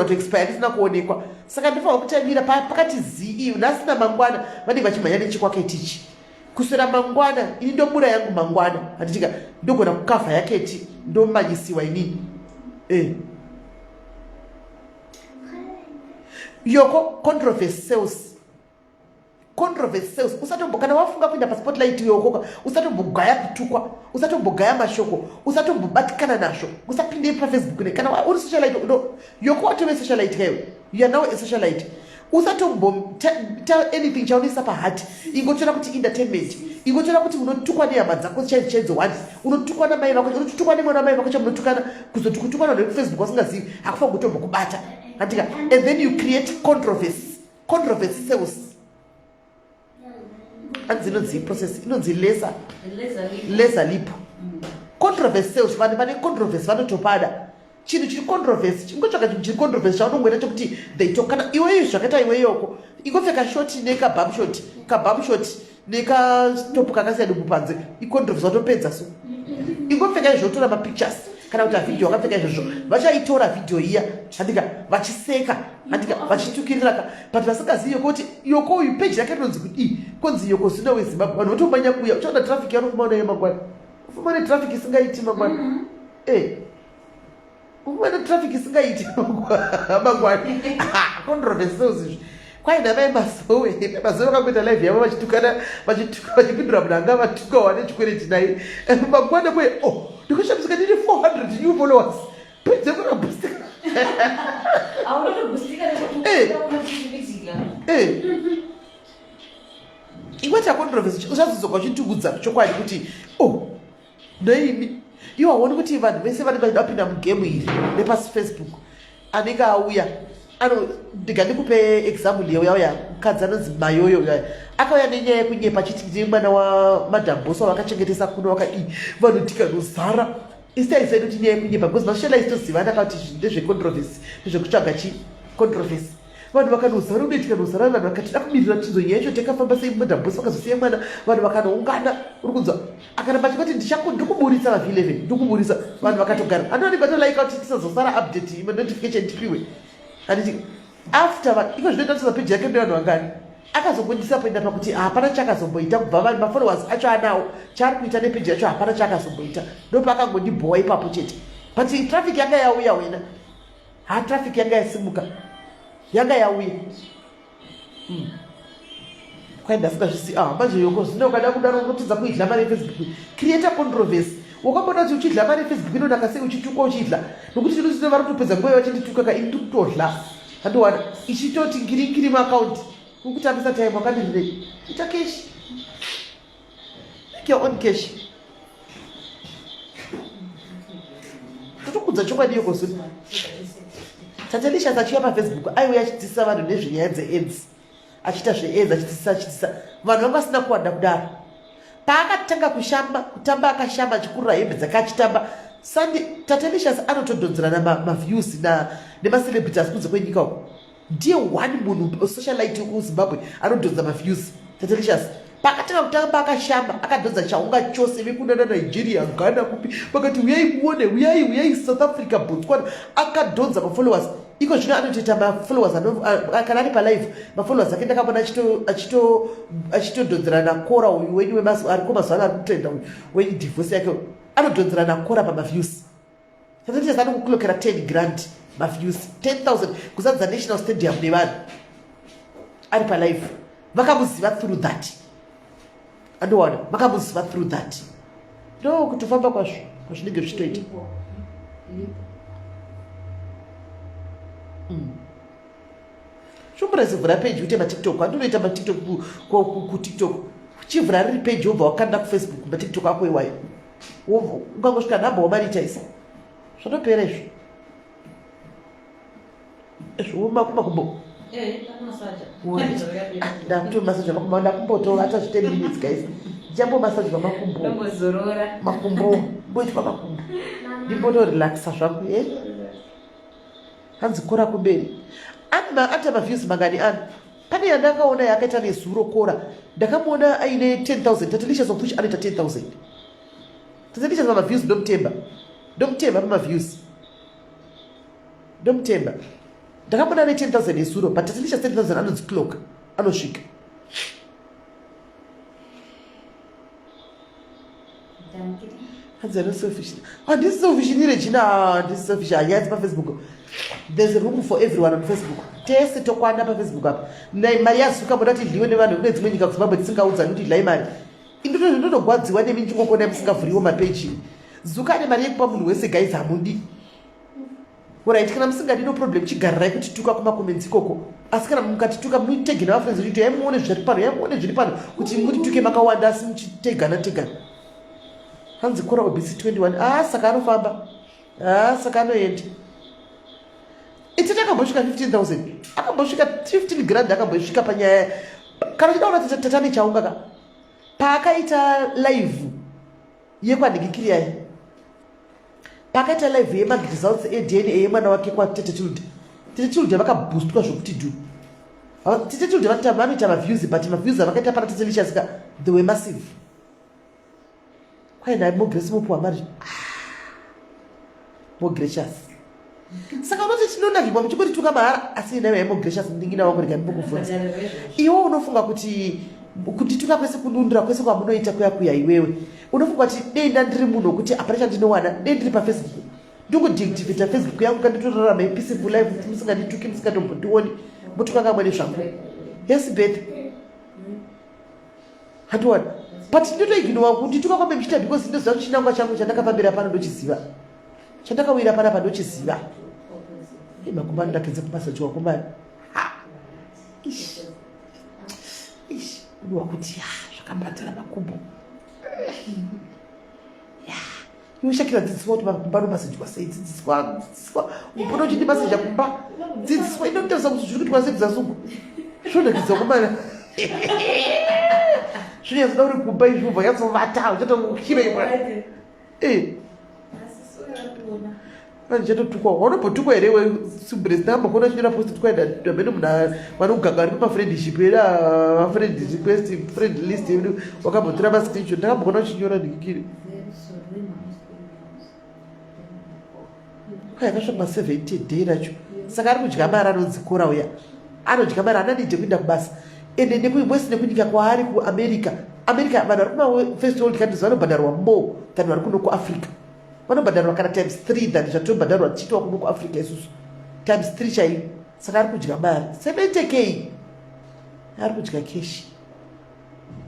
A: kutoexpire ndisina kuonekwa saka ndofanira kutamira pakati zii nhasi namangwana vanenge vachimhanya nechikwaketichi kuswera mangwana ini ndobura yangu mangwana handitika ndogona kukavha yaketi ndomanyisiwa inini eh. Yoko controversy sales controversy sales usatombo kana wafunga kuenda paspotlight yokoka usatombogaya kutukwa usatombogaya mashoko usatombobatikana nazvo usapinde pafacebook ne kana uri socialite no yoko watove socialite kaiwe you are now a socialite usatomboita anything chaunoisa pahati ingotora kuti entertainment ingotora kuti unotukwa nehama dzako chaidzo chaidzo one unotukwa namai vako unotukwa nemwana wamai vako chamunotukana kuzoti kutukwa navanhu vekufacebook vasingazivi hakufanira kutombokubata andika and then you create controversy controversy sales anzi inonzi process inonzi laser laser lip controversy sales vanhu vane controversy vanotopada chinhu chiri controversy chingotsvaga chinhu chiri controversy chaunongoita chekuti they talk kana iweyo zvakaita iweyoko ingopfeka shoti nekabum shot kabum shot nekatop kakasiya dumbu panze icontroversy watopedza so ingopfeka izvo wotora mapictures kana kuti avhidhiyo wakapfeka izvozvo vachaitora vhidhiyo iya handika vachiseka handika vachitukirira ka but vasingazivi yoko kuti yoko uyu peji yake rinonzi kudii konzi yoko zina wezimbabwe vanhu votomanya kuuya uchaona traffic yaunofuma unayo mangwana ufuma netraffic isingaiti mangwana mm -hmm. eh ufuma netraffic isingaiti mangwana controversy izvi kwai namai mazowe mai mazowe vakangoita live yavo vachitukana vachituka vachipindura munhu anga vatuka wane chikwereti naye mangwana kwe oh ndikushamisika ndine 400 new followers pedze kurabhustika eh. eh. Iwe chacontroversy usazodzoka uchitiudza chokwadi kuti oh ndoimi iwe hauoni kuti vanhu vese vanenge vachida kupinda mugame iri nepasi facebook anenge auya ano ndika ndikupe example yeuya uya mukadzi anonzi mayoyo uya akauya nenyaya yekunyepa achiti ndine mwana wamadam bosa vakachengetesa kuno wakadii vanhu tikanozara isitaisedu kuti nyaya yekunyepa because mashela isitozivana ka kuti ndezvecontroversy ndezvekutsvaga chi controversy. Vanhu vakanozara unoitika nozara vanhu vakati da kumirira tizo nyaya yacho takafamba sei madam boss vakazosiya mwana vanhu vakanoungana uri kunzwa akaramba achingoti ndikuburitsa va 11 ndikuburitsa vanhu vakatogara anhu vanenge vatolaika kuti tisazosara update notification tipiwe handiti after iko zvinoita tiza page yake ndevanhu vangani akazongondisappointa pakuti hapana chaakazomboita kubva vanhu mafollowers acho anawo chaari kuita nepeji yacho hapana chaakazomboita ndopaakangondibhowa ipapo chete but traffic yanga yauya wena ha traffic yanga yasimuka yanga yauya hmm. kwai ndasingazvisi ah, manje yoko zvino ukada kudaro unotidza kuidla mari yefacebook creator controversy wakamboona kuti uchidla mari yefacebook inonaka sei uchitukwa uchidla nokuti tinozvino vari kutopedza nguva vachindituka ka ini ndikutodla andiwana ichitoti ngiringiri maakaunti ukutambisa time wakadirirei ita cash make your own cash totokudza chokwadi yokozuni tatelicious achiuya pafacebook aiuya achidzidzisa vanhu nezvenyaya dzeaids achiita zveaids achidzidzisa achidzidzisa vanhu vanga vasina kuwanda kudaro paakatanga kushamba kutamba akashamba achikurura hembe dzake achitamba sandi tatelicious anotodhonzerana maviews nemacelebrity asi kunze kwenyika uko ndiye one munhu socialite wekuzimbabwe anodhonza maviews tatelicious paakatanga kutamba akashamba akadhonza chaunga chose vekunana nigeria ghana kupi vakati uyai muone uyai uyai south africa botswana akadhonza mafollowers iko zvino anotoita mafollowers kana ari palive mafollowers ake ndakabona achitodhonzerana kora uyu wenyu ariko mazuva ano ari kutrenda uyu wenyu divorce yake anodhonzerana kora pamaviews tatelicious anokuklokera 10 grand maviews 10000 kuzadza national stadium nevanhu ari palive vakamuziva through that andowana vakamuziva through that ndo kutofamba kwazvo kwazvinenge zvichitoita mm. Shumbura zivhura page uite matiktok andinoita matiktok kutiktok chivhura riri page wobva wakanda kufacebook matiktok ako iwayo ukangosvika nhamba wamariita isa zvatopera izvo izvo makumbo
B: eh,
A: ndakutomasaja makumbo ndakumbotovata zve 10 minutes guys ndichambomasajwa makumbo makumbo mboitwa makumbo ndimbotorelaxa zvangu e eh? Hanzi kora kumberi. Anna ati maviews mangani ano? Pane yandakaona yaakaita nezuro kora. Ndakamuona aine 10000. Tatelicious of which anoita 10000. Tatelicious pama views ndomutemba. Ndomutemba pama views. Ndomutemba. Ndakamuona ane 10000 nezuro but Tatelicious 10000 anonzi clock. Anosvika. Hanzi ano selfish. Handisi selfish ini Regina, handisi selfish. Hanyaya dzepafacebook. There's a room for everyone on Facebook. Tese tokwana pafacebook apa. Mari yazuka moda kuti idliwe nevanhu kune dzimwe nyika kuZimbabwe tisingaudzani kuti idlai mari. Ndinotogwadziwa nemi ndingokuonai musingavhuriwo mapeji. Zuka ane mari yekupa munhu wese guys hamudi. Alright, kana musingadi no problem chigarirai kutituka kumacomments ikoko. Asi kana mukatituka mutege nevafriends venyu kuti muone zviri pano, muone zviri pano kuti mutituke makawanda asi muchitegana tegana. Hanzi kora obese 21. Ah, saka anofamba. Ah, saka anoenda. Itete akambosvika 15,000. Akambosvika 15 grand akambosvika panyaya. Kana uchida kuona tatane chaunga ka. Paakaita live yekwadikikiriyayi pakaita live yemaresults edna yemwana wake kwatete tilda tete tilda vakabhustwa zvokuti du tete tilda vanoita maviews but maviews avakaita pana tete licious ka they were massive kwaina mograce mopuwa mari ah, mogracious saka unoti tinonakirwa muchingotituka mahara asi inaiwe yaimogracious ndingina wangu rega ndimbokubvunza iwe unofunga kuti kutituka kwese kudundura kwese kwamunoita kuya kuya iwewe unofunga kuti dei ndandiri munhu wekuti hapana chandinowana dei ndiri pafacebook ndingodeactivata facebook yangu kanditorarama ipeaceful life kuti musingandituki musingatombondioni motuka kamwene zvangu yes beth handiwana but ndinotoiginowa kundituka kwame muchiita because ndoziva kuti chinangwa changu chandakafambira pano ndochiziva chandakawira panapa ndochiziva makumba anondapedza kumasaji wakomana ish unowa kuti ya zvakabatana makumbo ya iwe shakira dzidziswa kuti makumba anomasajwa sei dzidziswa dzidziswa upona uchindimasaja kumba dzidziswa inotarisa kuti zviri kuitwa sei kudzasungwa zvonakidza kumana zvinyazoda uri kumba izvi ubva yatsovata uchatokukirewa Eh. Ndichatotukwa. Waunombotukwa here iwe Subresi? Ndakambokuona uchinyora post tukwa ndamene munhu vanoganga vari pamafriendship edu mafriend request friend list edu wakambotora mascreenshot. Ndakambokuona uchinyora ndikikiri. Kwai akasvika ma 70 day racho. Saka ari kudya mari anonzi Kora uya. Anodya mari haana need yekuenda kubasa. Ende neku wese nekunyika kwaari kuAmerica. America vanhu vari kuma first world countries vanobhadharwa more than vari kuno kuAfrica. Vanobhadharwa kana times 3 than zvatobhadharwa tichiitwa kuno kuAfrica isusu. Times 3 chaiyo. Saka ari kudya mari. 70k. Ari kudya cash.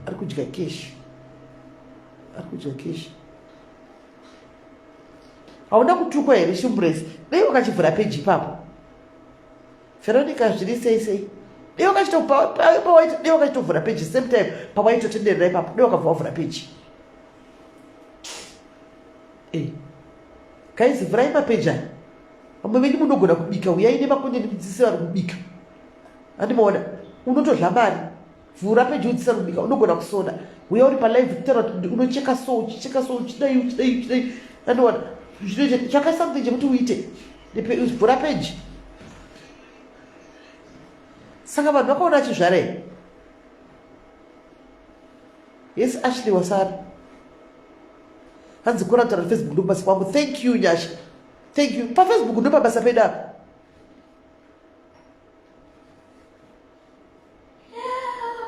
A: Ari kudya cash. Ari kudya cash. Hauna kutukwa here Shumbresi? Dai wakachivhura peji ipapo. Veronica zviri sei sei? Dai wakachitopa dai wakachitovhura peji same time pawaitotenderera ipapo dai wakabva wavhura peji. Eh. Guys, vhurai mapeji aya. Vamwe venyu munogona kubika, uyai nemakonye ndimudzidzise vari kubika. Handimaona, unotodya mari. Vhura peji udzidzise vari kubika, unogona kusona. Uya uri palive kutaura kuti unocheka so, uchicheka so, uchidai, uchidai, uchidai. Handimaona, zvinoita tsvaka something chekuti uite. Vhura peji. Saka vanhu vakaona achizvara here? Yes, Ashley wasara. Hanzi kora kutaura Facebook ndokubasa kwangu. Thank you Nyasha. Thank you. PaFacebook ndopabasa pedu apa.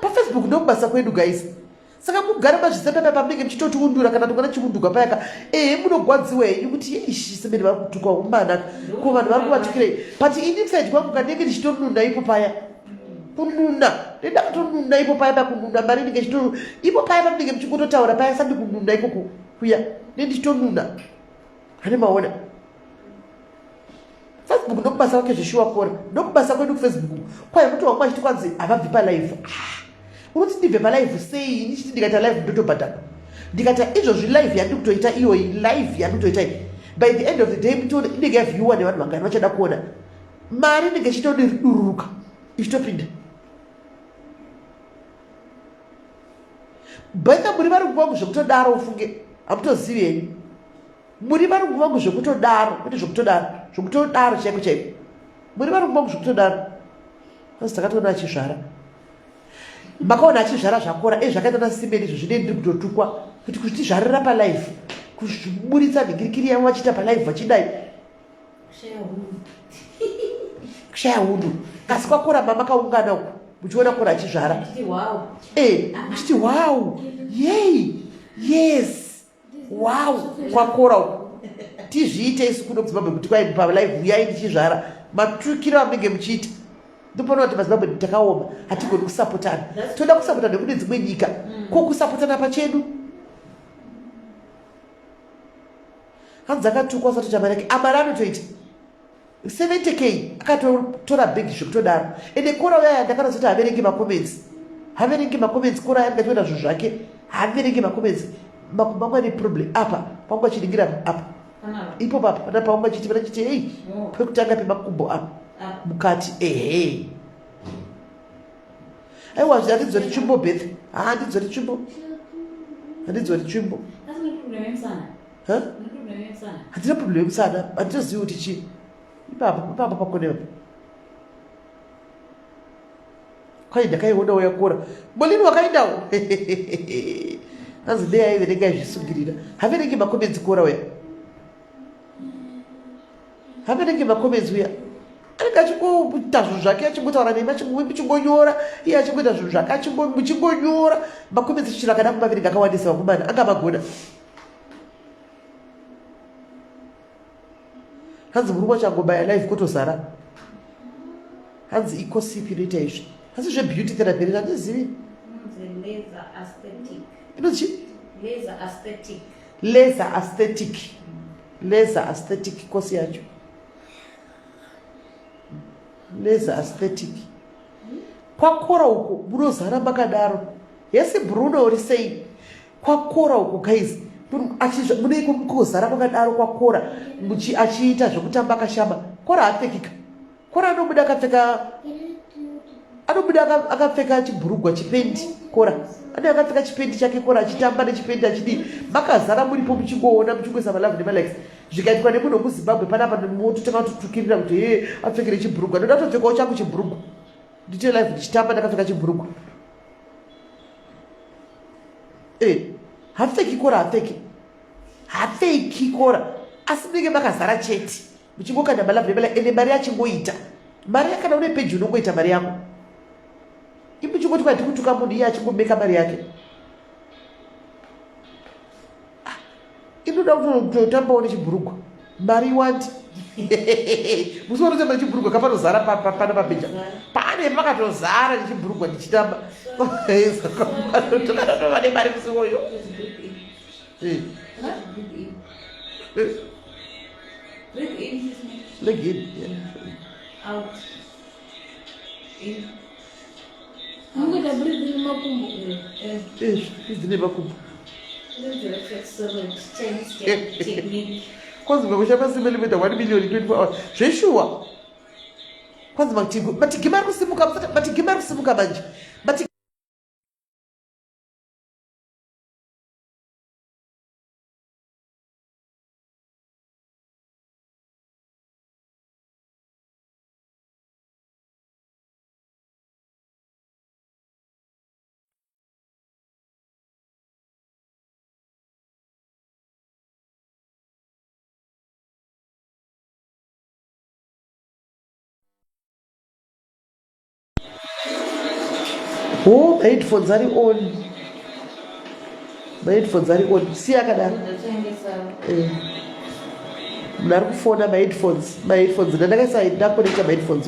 A: PaFacebook ndokubasa kwedu guys. Saka mugara mazvisepepa pamunenge muchitotiundura kana tongana chiunduka payaka. Ehe munogwadziwa henyu kuti ishi semene vari kutukwa umana. Ko vanhu vari kuvatukirei. But ini inside kwangu kandenge ndichitonuna ipo paya. Kununa. Ndakatonuna ipo paya pakununa mari ndinge chito ipo paya pamunenge muchingototaura paya sandi kununa ikoko kuya. Ndichitonuna. Hani maona. Facebook ndokubasa kwake zveshuwa kora ndokubasa kwedu kufacebook kwai muti wangu achiti kwanzi havabvi palive. Ah, unoti ndibve palive sei ini chiti ndikaita live ndotobhadharwa ndikaita izvozvi live yandiri kutoita iyoyi live yandiri kutoita iyi by the end of the day mutione inenge yavhiwa nevanhu vangani vachada kuona mari inenge ichitodururuka ichitopinda bheka muri varungu vangu zvekutodaro ufunge hamutozivi henyu muri varungu vangu zvekutodaro kwete zvekutodaro zvekutodaro chaiko chaiko muri varungu vangu zvekutodaro asi takatoona achizvara makaona achizvara zvakora e zvakaita nasimeni izvo zvinei ndiri kutotukwa kuti kutizvarira palife kuburitsa nhingirikiri yavo vachiita palife vachidai kushaya hunhu kasi kwakora mama kaungana uku muchiona kora achizvara e muchiti wow yei yes wow kwakora uku tizviite isu kuno kuzimbabwe kuti kwai palive uyai ndichizvara matukiro amunenge muchiita ndopona kuti mazimbabwe takaoma hatigoni kusapotana toda kusapotana nekune dzimwe nyika ko kusapotana pachedu hanzi akatukwa asati chamari yake amari anotoita 70k akatotora bhegi zvekutodaro ende kora uyaya ndakaratidza kuti haverenge macomments haverenge macomments kora aya ndikachiona zvinhu zvake haverenge macomments makumbo angu ane problem apa pangu achiringira apa ipo papa pana paungu achiti pana chiti hei pekutanga pemakumbo apa mukati ehe aiwa handidzori tsvimbo beth handidzori tsvimbo handidzori tsvimbo handina problem yemusana handitozivi kuti chii ipapo ipapo pakone apo kwai ndakaionawo yakora molini wakaendawo hanzi dei aiverenga aizvisungirira haverenge makomenzi kora uya haverenge makomenzi uya anenge achingoita zvinhu zvake achingotaura nemi muchingonyora iye achingoita zvinhu zvake muchingonyora makomenzi chichiro akada kumaverenga akawandisa vakomana anga magona hanzi murume wacho angobaya live kotozara hanzi ikosipi inoita izvi hanzi zvebeauty therapy here handizivi inonzi laser aesthetic laser aesthetic kosi yacho laser aesthetic kwakora uko munozara makadaro yesi bruno uri sei kwakora uko guys muneiko mukozara kwakadaro kwakora achiita zvekutamba akashama kora apfekika kora anobuda akapfeka anobuda akapfeka chibhurugwa chipendi kora ane akapfeka chipendi chake kora achitamba nechipendi achidii makazara muripo muchingoona muchingoisa malavhu nemalikes. Zvikaitwa nemunhu wekuZimbabwe panapa mototanga kutotukirira kuti hee apfekere chibhurugwa. Ndoda kutopfekawo changu chibhurugwa. Ndite live ndichitamba ndakapfeka chibhurugwa. Eh, hapfeki kora hapfeki. Hapfeki kora. Asi munenge makazara chete. Muchingokanda malove nemala ende mari achingoita. Mari kana une peji unongoita mari yako. Imi chingoti kwati kutuka munhu iye achingomeka mari yake. Ah, inoda kutotambawo nechibhurugwa. Mari iwandi. Musi wanotamba nechibhurugwa kapanozara pana papeja. Pane pakatozara nechibhurugwa ndichitamba. Tokatova nemari musi uyoyo. Eh. Eh.
B: Breathe in,
A: Leg in. Yeah.
B: Out. In.
C: Mungoita breathe in makumbo.
A: Eh, breathe in makumbo. Kwanzi makushamba simillimita 1 million 24 hours. Zveshuwa. Kwanzi matigima ari kusimuka, matigima ari kusimuka manje. Oh, maheadphones ari on. Maheadphones ari on. Siya akadaro. Eh. Munhu ari kufona maheadphones. Maheadphones. Ndandakaisa ndakonecta maheadphones.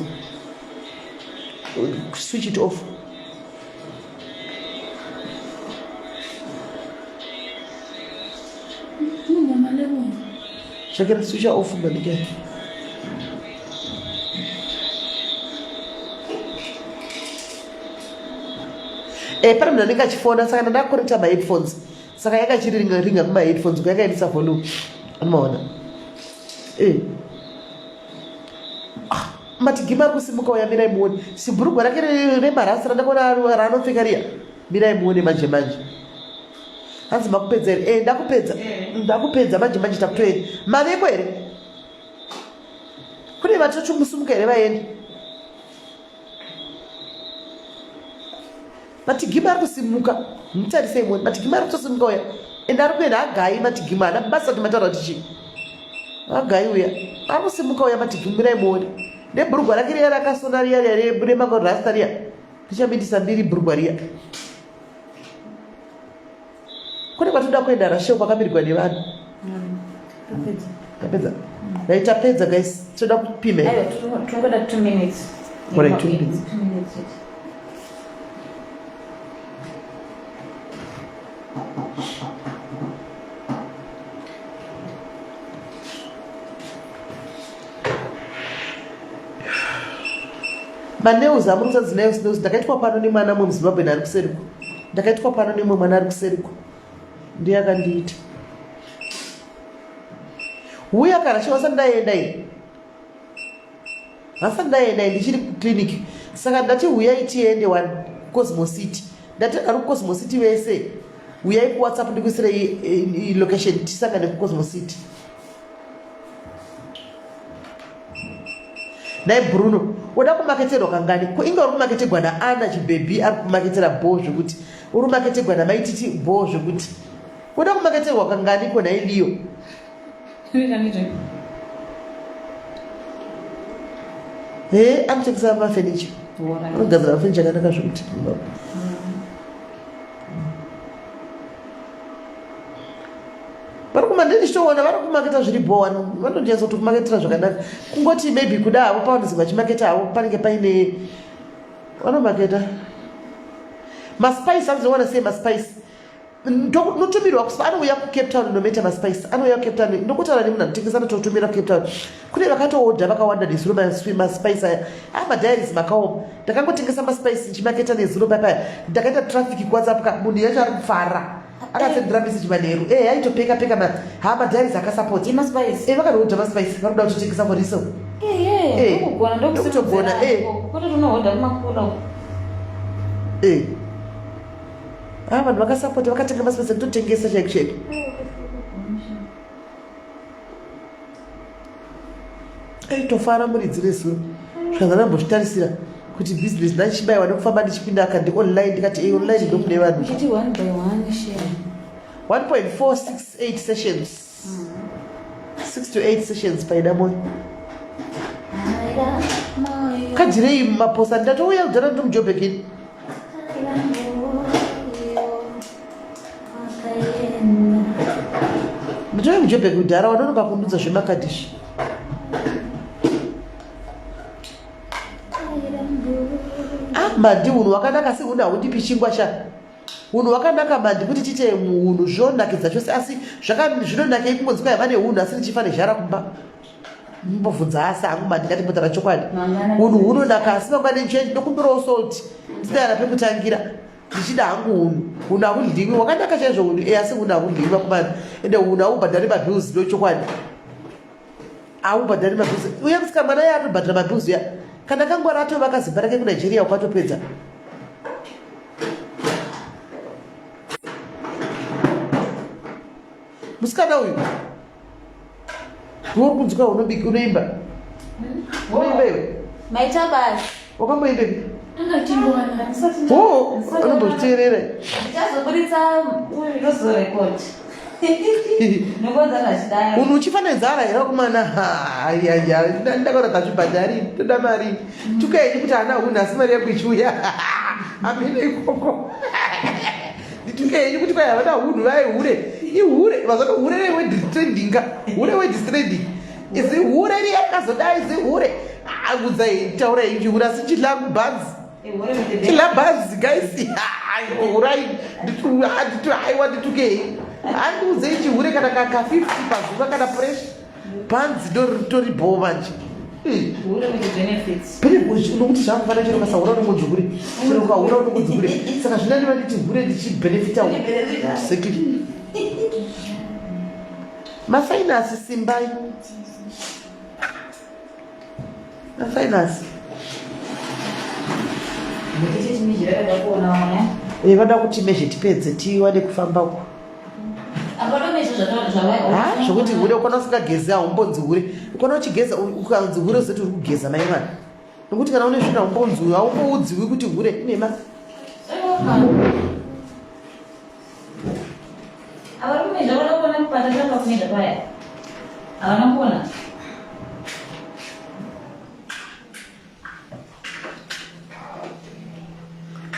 A: Switch it off. Shakira switch off manika. Eh, pane munhu anenge achifona saka ndandakonecta maheadphones saka yakachiringa ringa kumaheadphones ko yakaendesa volume anomaona eh. ah, matigima ari kusimuka uya mirai muone chibhurugwa rake remarasi randakaona raanopfeka riya mirai muone manje manje hanzi makupedza here eh, ndakupedza eh. ndakupedza manje manje takutoenda maveko here kune vatochumusimuka here vaende matigima ari kusimuka mutarisei muone matigima ari kutosimuka uya ende ari kuenda agai matigima ana basa kuti mataura kuti chii agai uya ari kusimuka uya matigima mirai muone nebhurugwa rake riya rakasona riya riya remakorasta riya richabindisa mbiri bhurugwa riya kune kwatoda kuenda rashe kwakamirigwa nevanhu tapedza right tapedza guys toda kupima
B: tongoda two minutes
A: Alright, two minutes.
B: Two minutes.
A: Manews amuri kusanzi nails nails ndakaitwa pano nemwana mumwe muzimbabwe ari kuseriko ndakaitwa pano nemumwe mwana ari kuseriko ndiye akandiita huya kana chivasa ndaenda ini hasa ndaenda ini ndichiri kuclinic saka ndati huyai tiende one kucosmo city ndati ari kucosmo city vese huyai kuwhatsapp ndikuisirei eh, location tisangane kucosmo city Nhai Bruno, uda kumaketerwa kangani? Ko inga uri kumaketegwa naAna chibhebhi ari kumaketera bhoo zvekuti. Uri kumaketegwa naMaititi bhoo zvekuti. Uda kumaketerwa kangani ko nhai Leo? He, anotengesa mafenicha. Anogadzira mafenicha akanaka zvekuti. vari kuma ndichitoona vari kumaketa zviri bho wani vanonyatsa kuti kumaketera zvakanaka kungoti maybe kuda havo pavanonzi vachimaketa havo panenge paine vanomaketa maspice anozowana sei maspice notumirwa kuspa anouya kucape town nometa maspice anouya kucape town ndokotaura nemunhu anotengesa anototumira kucape town kune vakatoodha vakawanda nezuro maspice aya a ah, madiaries makaoma ndakangotengesa maspice ndichimaketa nezuro papaya ndakaita traffic kuwhatsapp ka munhu yacho ari kufara akasendera message manheru e eh, aitopeka peka ma ha madiaries akasapota eh, vakanoodha maspice vari kuda kutotengesa for resale
B: eh,
A: ndokutogona ah, vanhu vakasapota vakatenga maspice ekutotengesa chaiko chaiko Ndaitofara muridzi rezuro zvikanzi ndambozvitarisira kuti business ndachibayiwa nekufamba ndichipinda akandi online ndikati ei online ndokune vanhu.
B: Uchiti one by one share.
A: 1.468 sessions. 6 to 8 sessions paida moyo. Kadirei maposa ndatouya kudhara ndomujobhekini. Nditove mujobheki kudhara wanonoka kundudza zvemakadhi izvi. Ah, mandi hunhu hwakanaka asi hunhu haundipi chingwa sha. Hunhu hwakanaka mandi kuti tiite hunhu zvinonakidza chose asi zvinonakei kungonzi kwai vane hunhu asi ndichifa nezhara kumba. Mbovhunza asi hangu mandi ngatimbotaura chokwadi. Hunhu hunonaka asi mangwana ndokumbirawo salt ndidara pekutangira. Ndichida hangu hunhu. Hunhu haudyiwi. Wakanaka chaizvo hunhu. Eh, asi hunhu haudyiwi vakomana. Ende hunhu haubhadhari mabills ndochokwadi. Haubhadhari mabills. Uye kusika mwana iye atobhadhara mabills uya. Kana kangwara atovaka zimba rake kuNigeria ukatopedza. Musikana uyu. Uri kunzwa unobika unoimba. Unoimba iwe.
B: Maita basa.
A: Wakamboimbepi? Oh, unombozviteerera.
B: Ndichazoburitsa uyu ndozorekodi.
A: Unhu uchifa nenzara here vakomana? Ayaya, ndakaona tazvibhadhari, toda mari. Tukai kuti haana hunhu asi mari yangu ichiuya. Amene ikoko. Ndituke henyu kuti kwai havana hunhu vaye hure. Ihure, vazoti hure reword trending ka. Hure word trending. Izi hure riya rakazodai zihure. Ah, kudzai taura henyu chihure asi chidla bhazi. Chidla bhazi guys. Hurai nditu nditu haiwa nditukei. Handiudzei chihure kana ka 50 pazuva kana pressure. Panzi tori bhoo manje. Nokuti zvakufana chero ukasahura unongonzi hure chero ukahura unongonzi hure saka zvinani vanditi hure ndichibhenefitawo exactly mafainasi simbai mafainasi vada kuti mezhe tipedze tiwane kufamba uko zvokuti hure ukona usingagezi haumbonzi hure ukona uchigeza ukanzi hure usati uri kugeza mai mwana nokuti kana une svina haumbonzi haumboudziwi kuti hure inema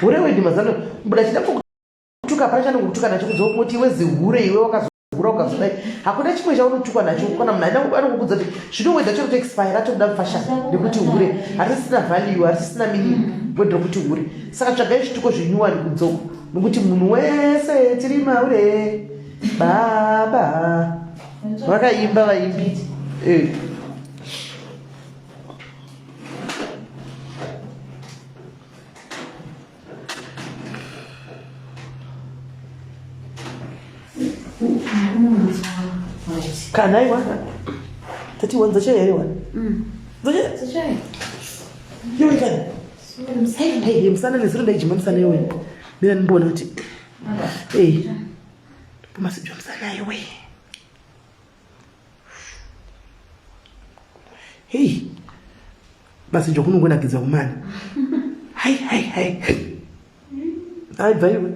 A: hure wedi mazano mbuda chida kutuka hapana chanokutuka nacho kunze kwekuti iwe zihure iwe wakazohura ukazodai hakuna chimwe chaunotukwa nacho kana munhu anokukudza kuti zvino wedha chero toexpire atobuda mufashion nekuti hure hatisisina value hatisisina meaning wedha rekuti hure saka tsvagai zvituko zvinyuwani kunzoko nokuti munhu wese tiri mahure baba vakaimba vaimbi eh. Kana iwa tati wanza chai here wani? Mm.
B: Nzochai.
A: Iwe kani. Hey, hey, musana nezuro ndaijima musana iwe. Mina ndimboona kuti. Eh. Masijwa musana iwe. Hey. Basi nje kunongonakidza kumana. Hai hai hai. Hai bva iwe.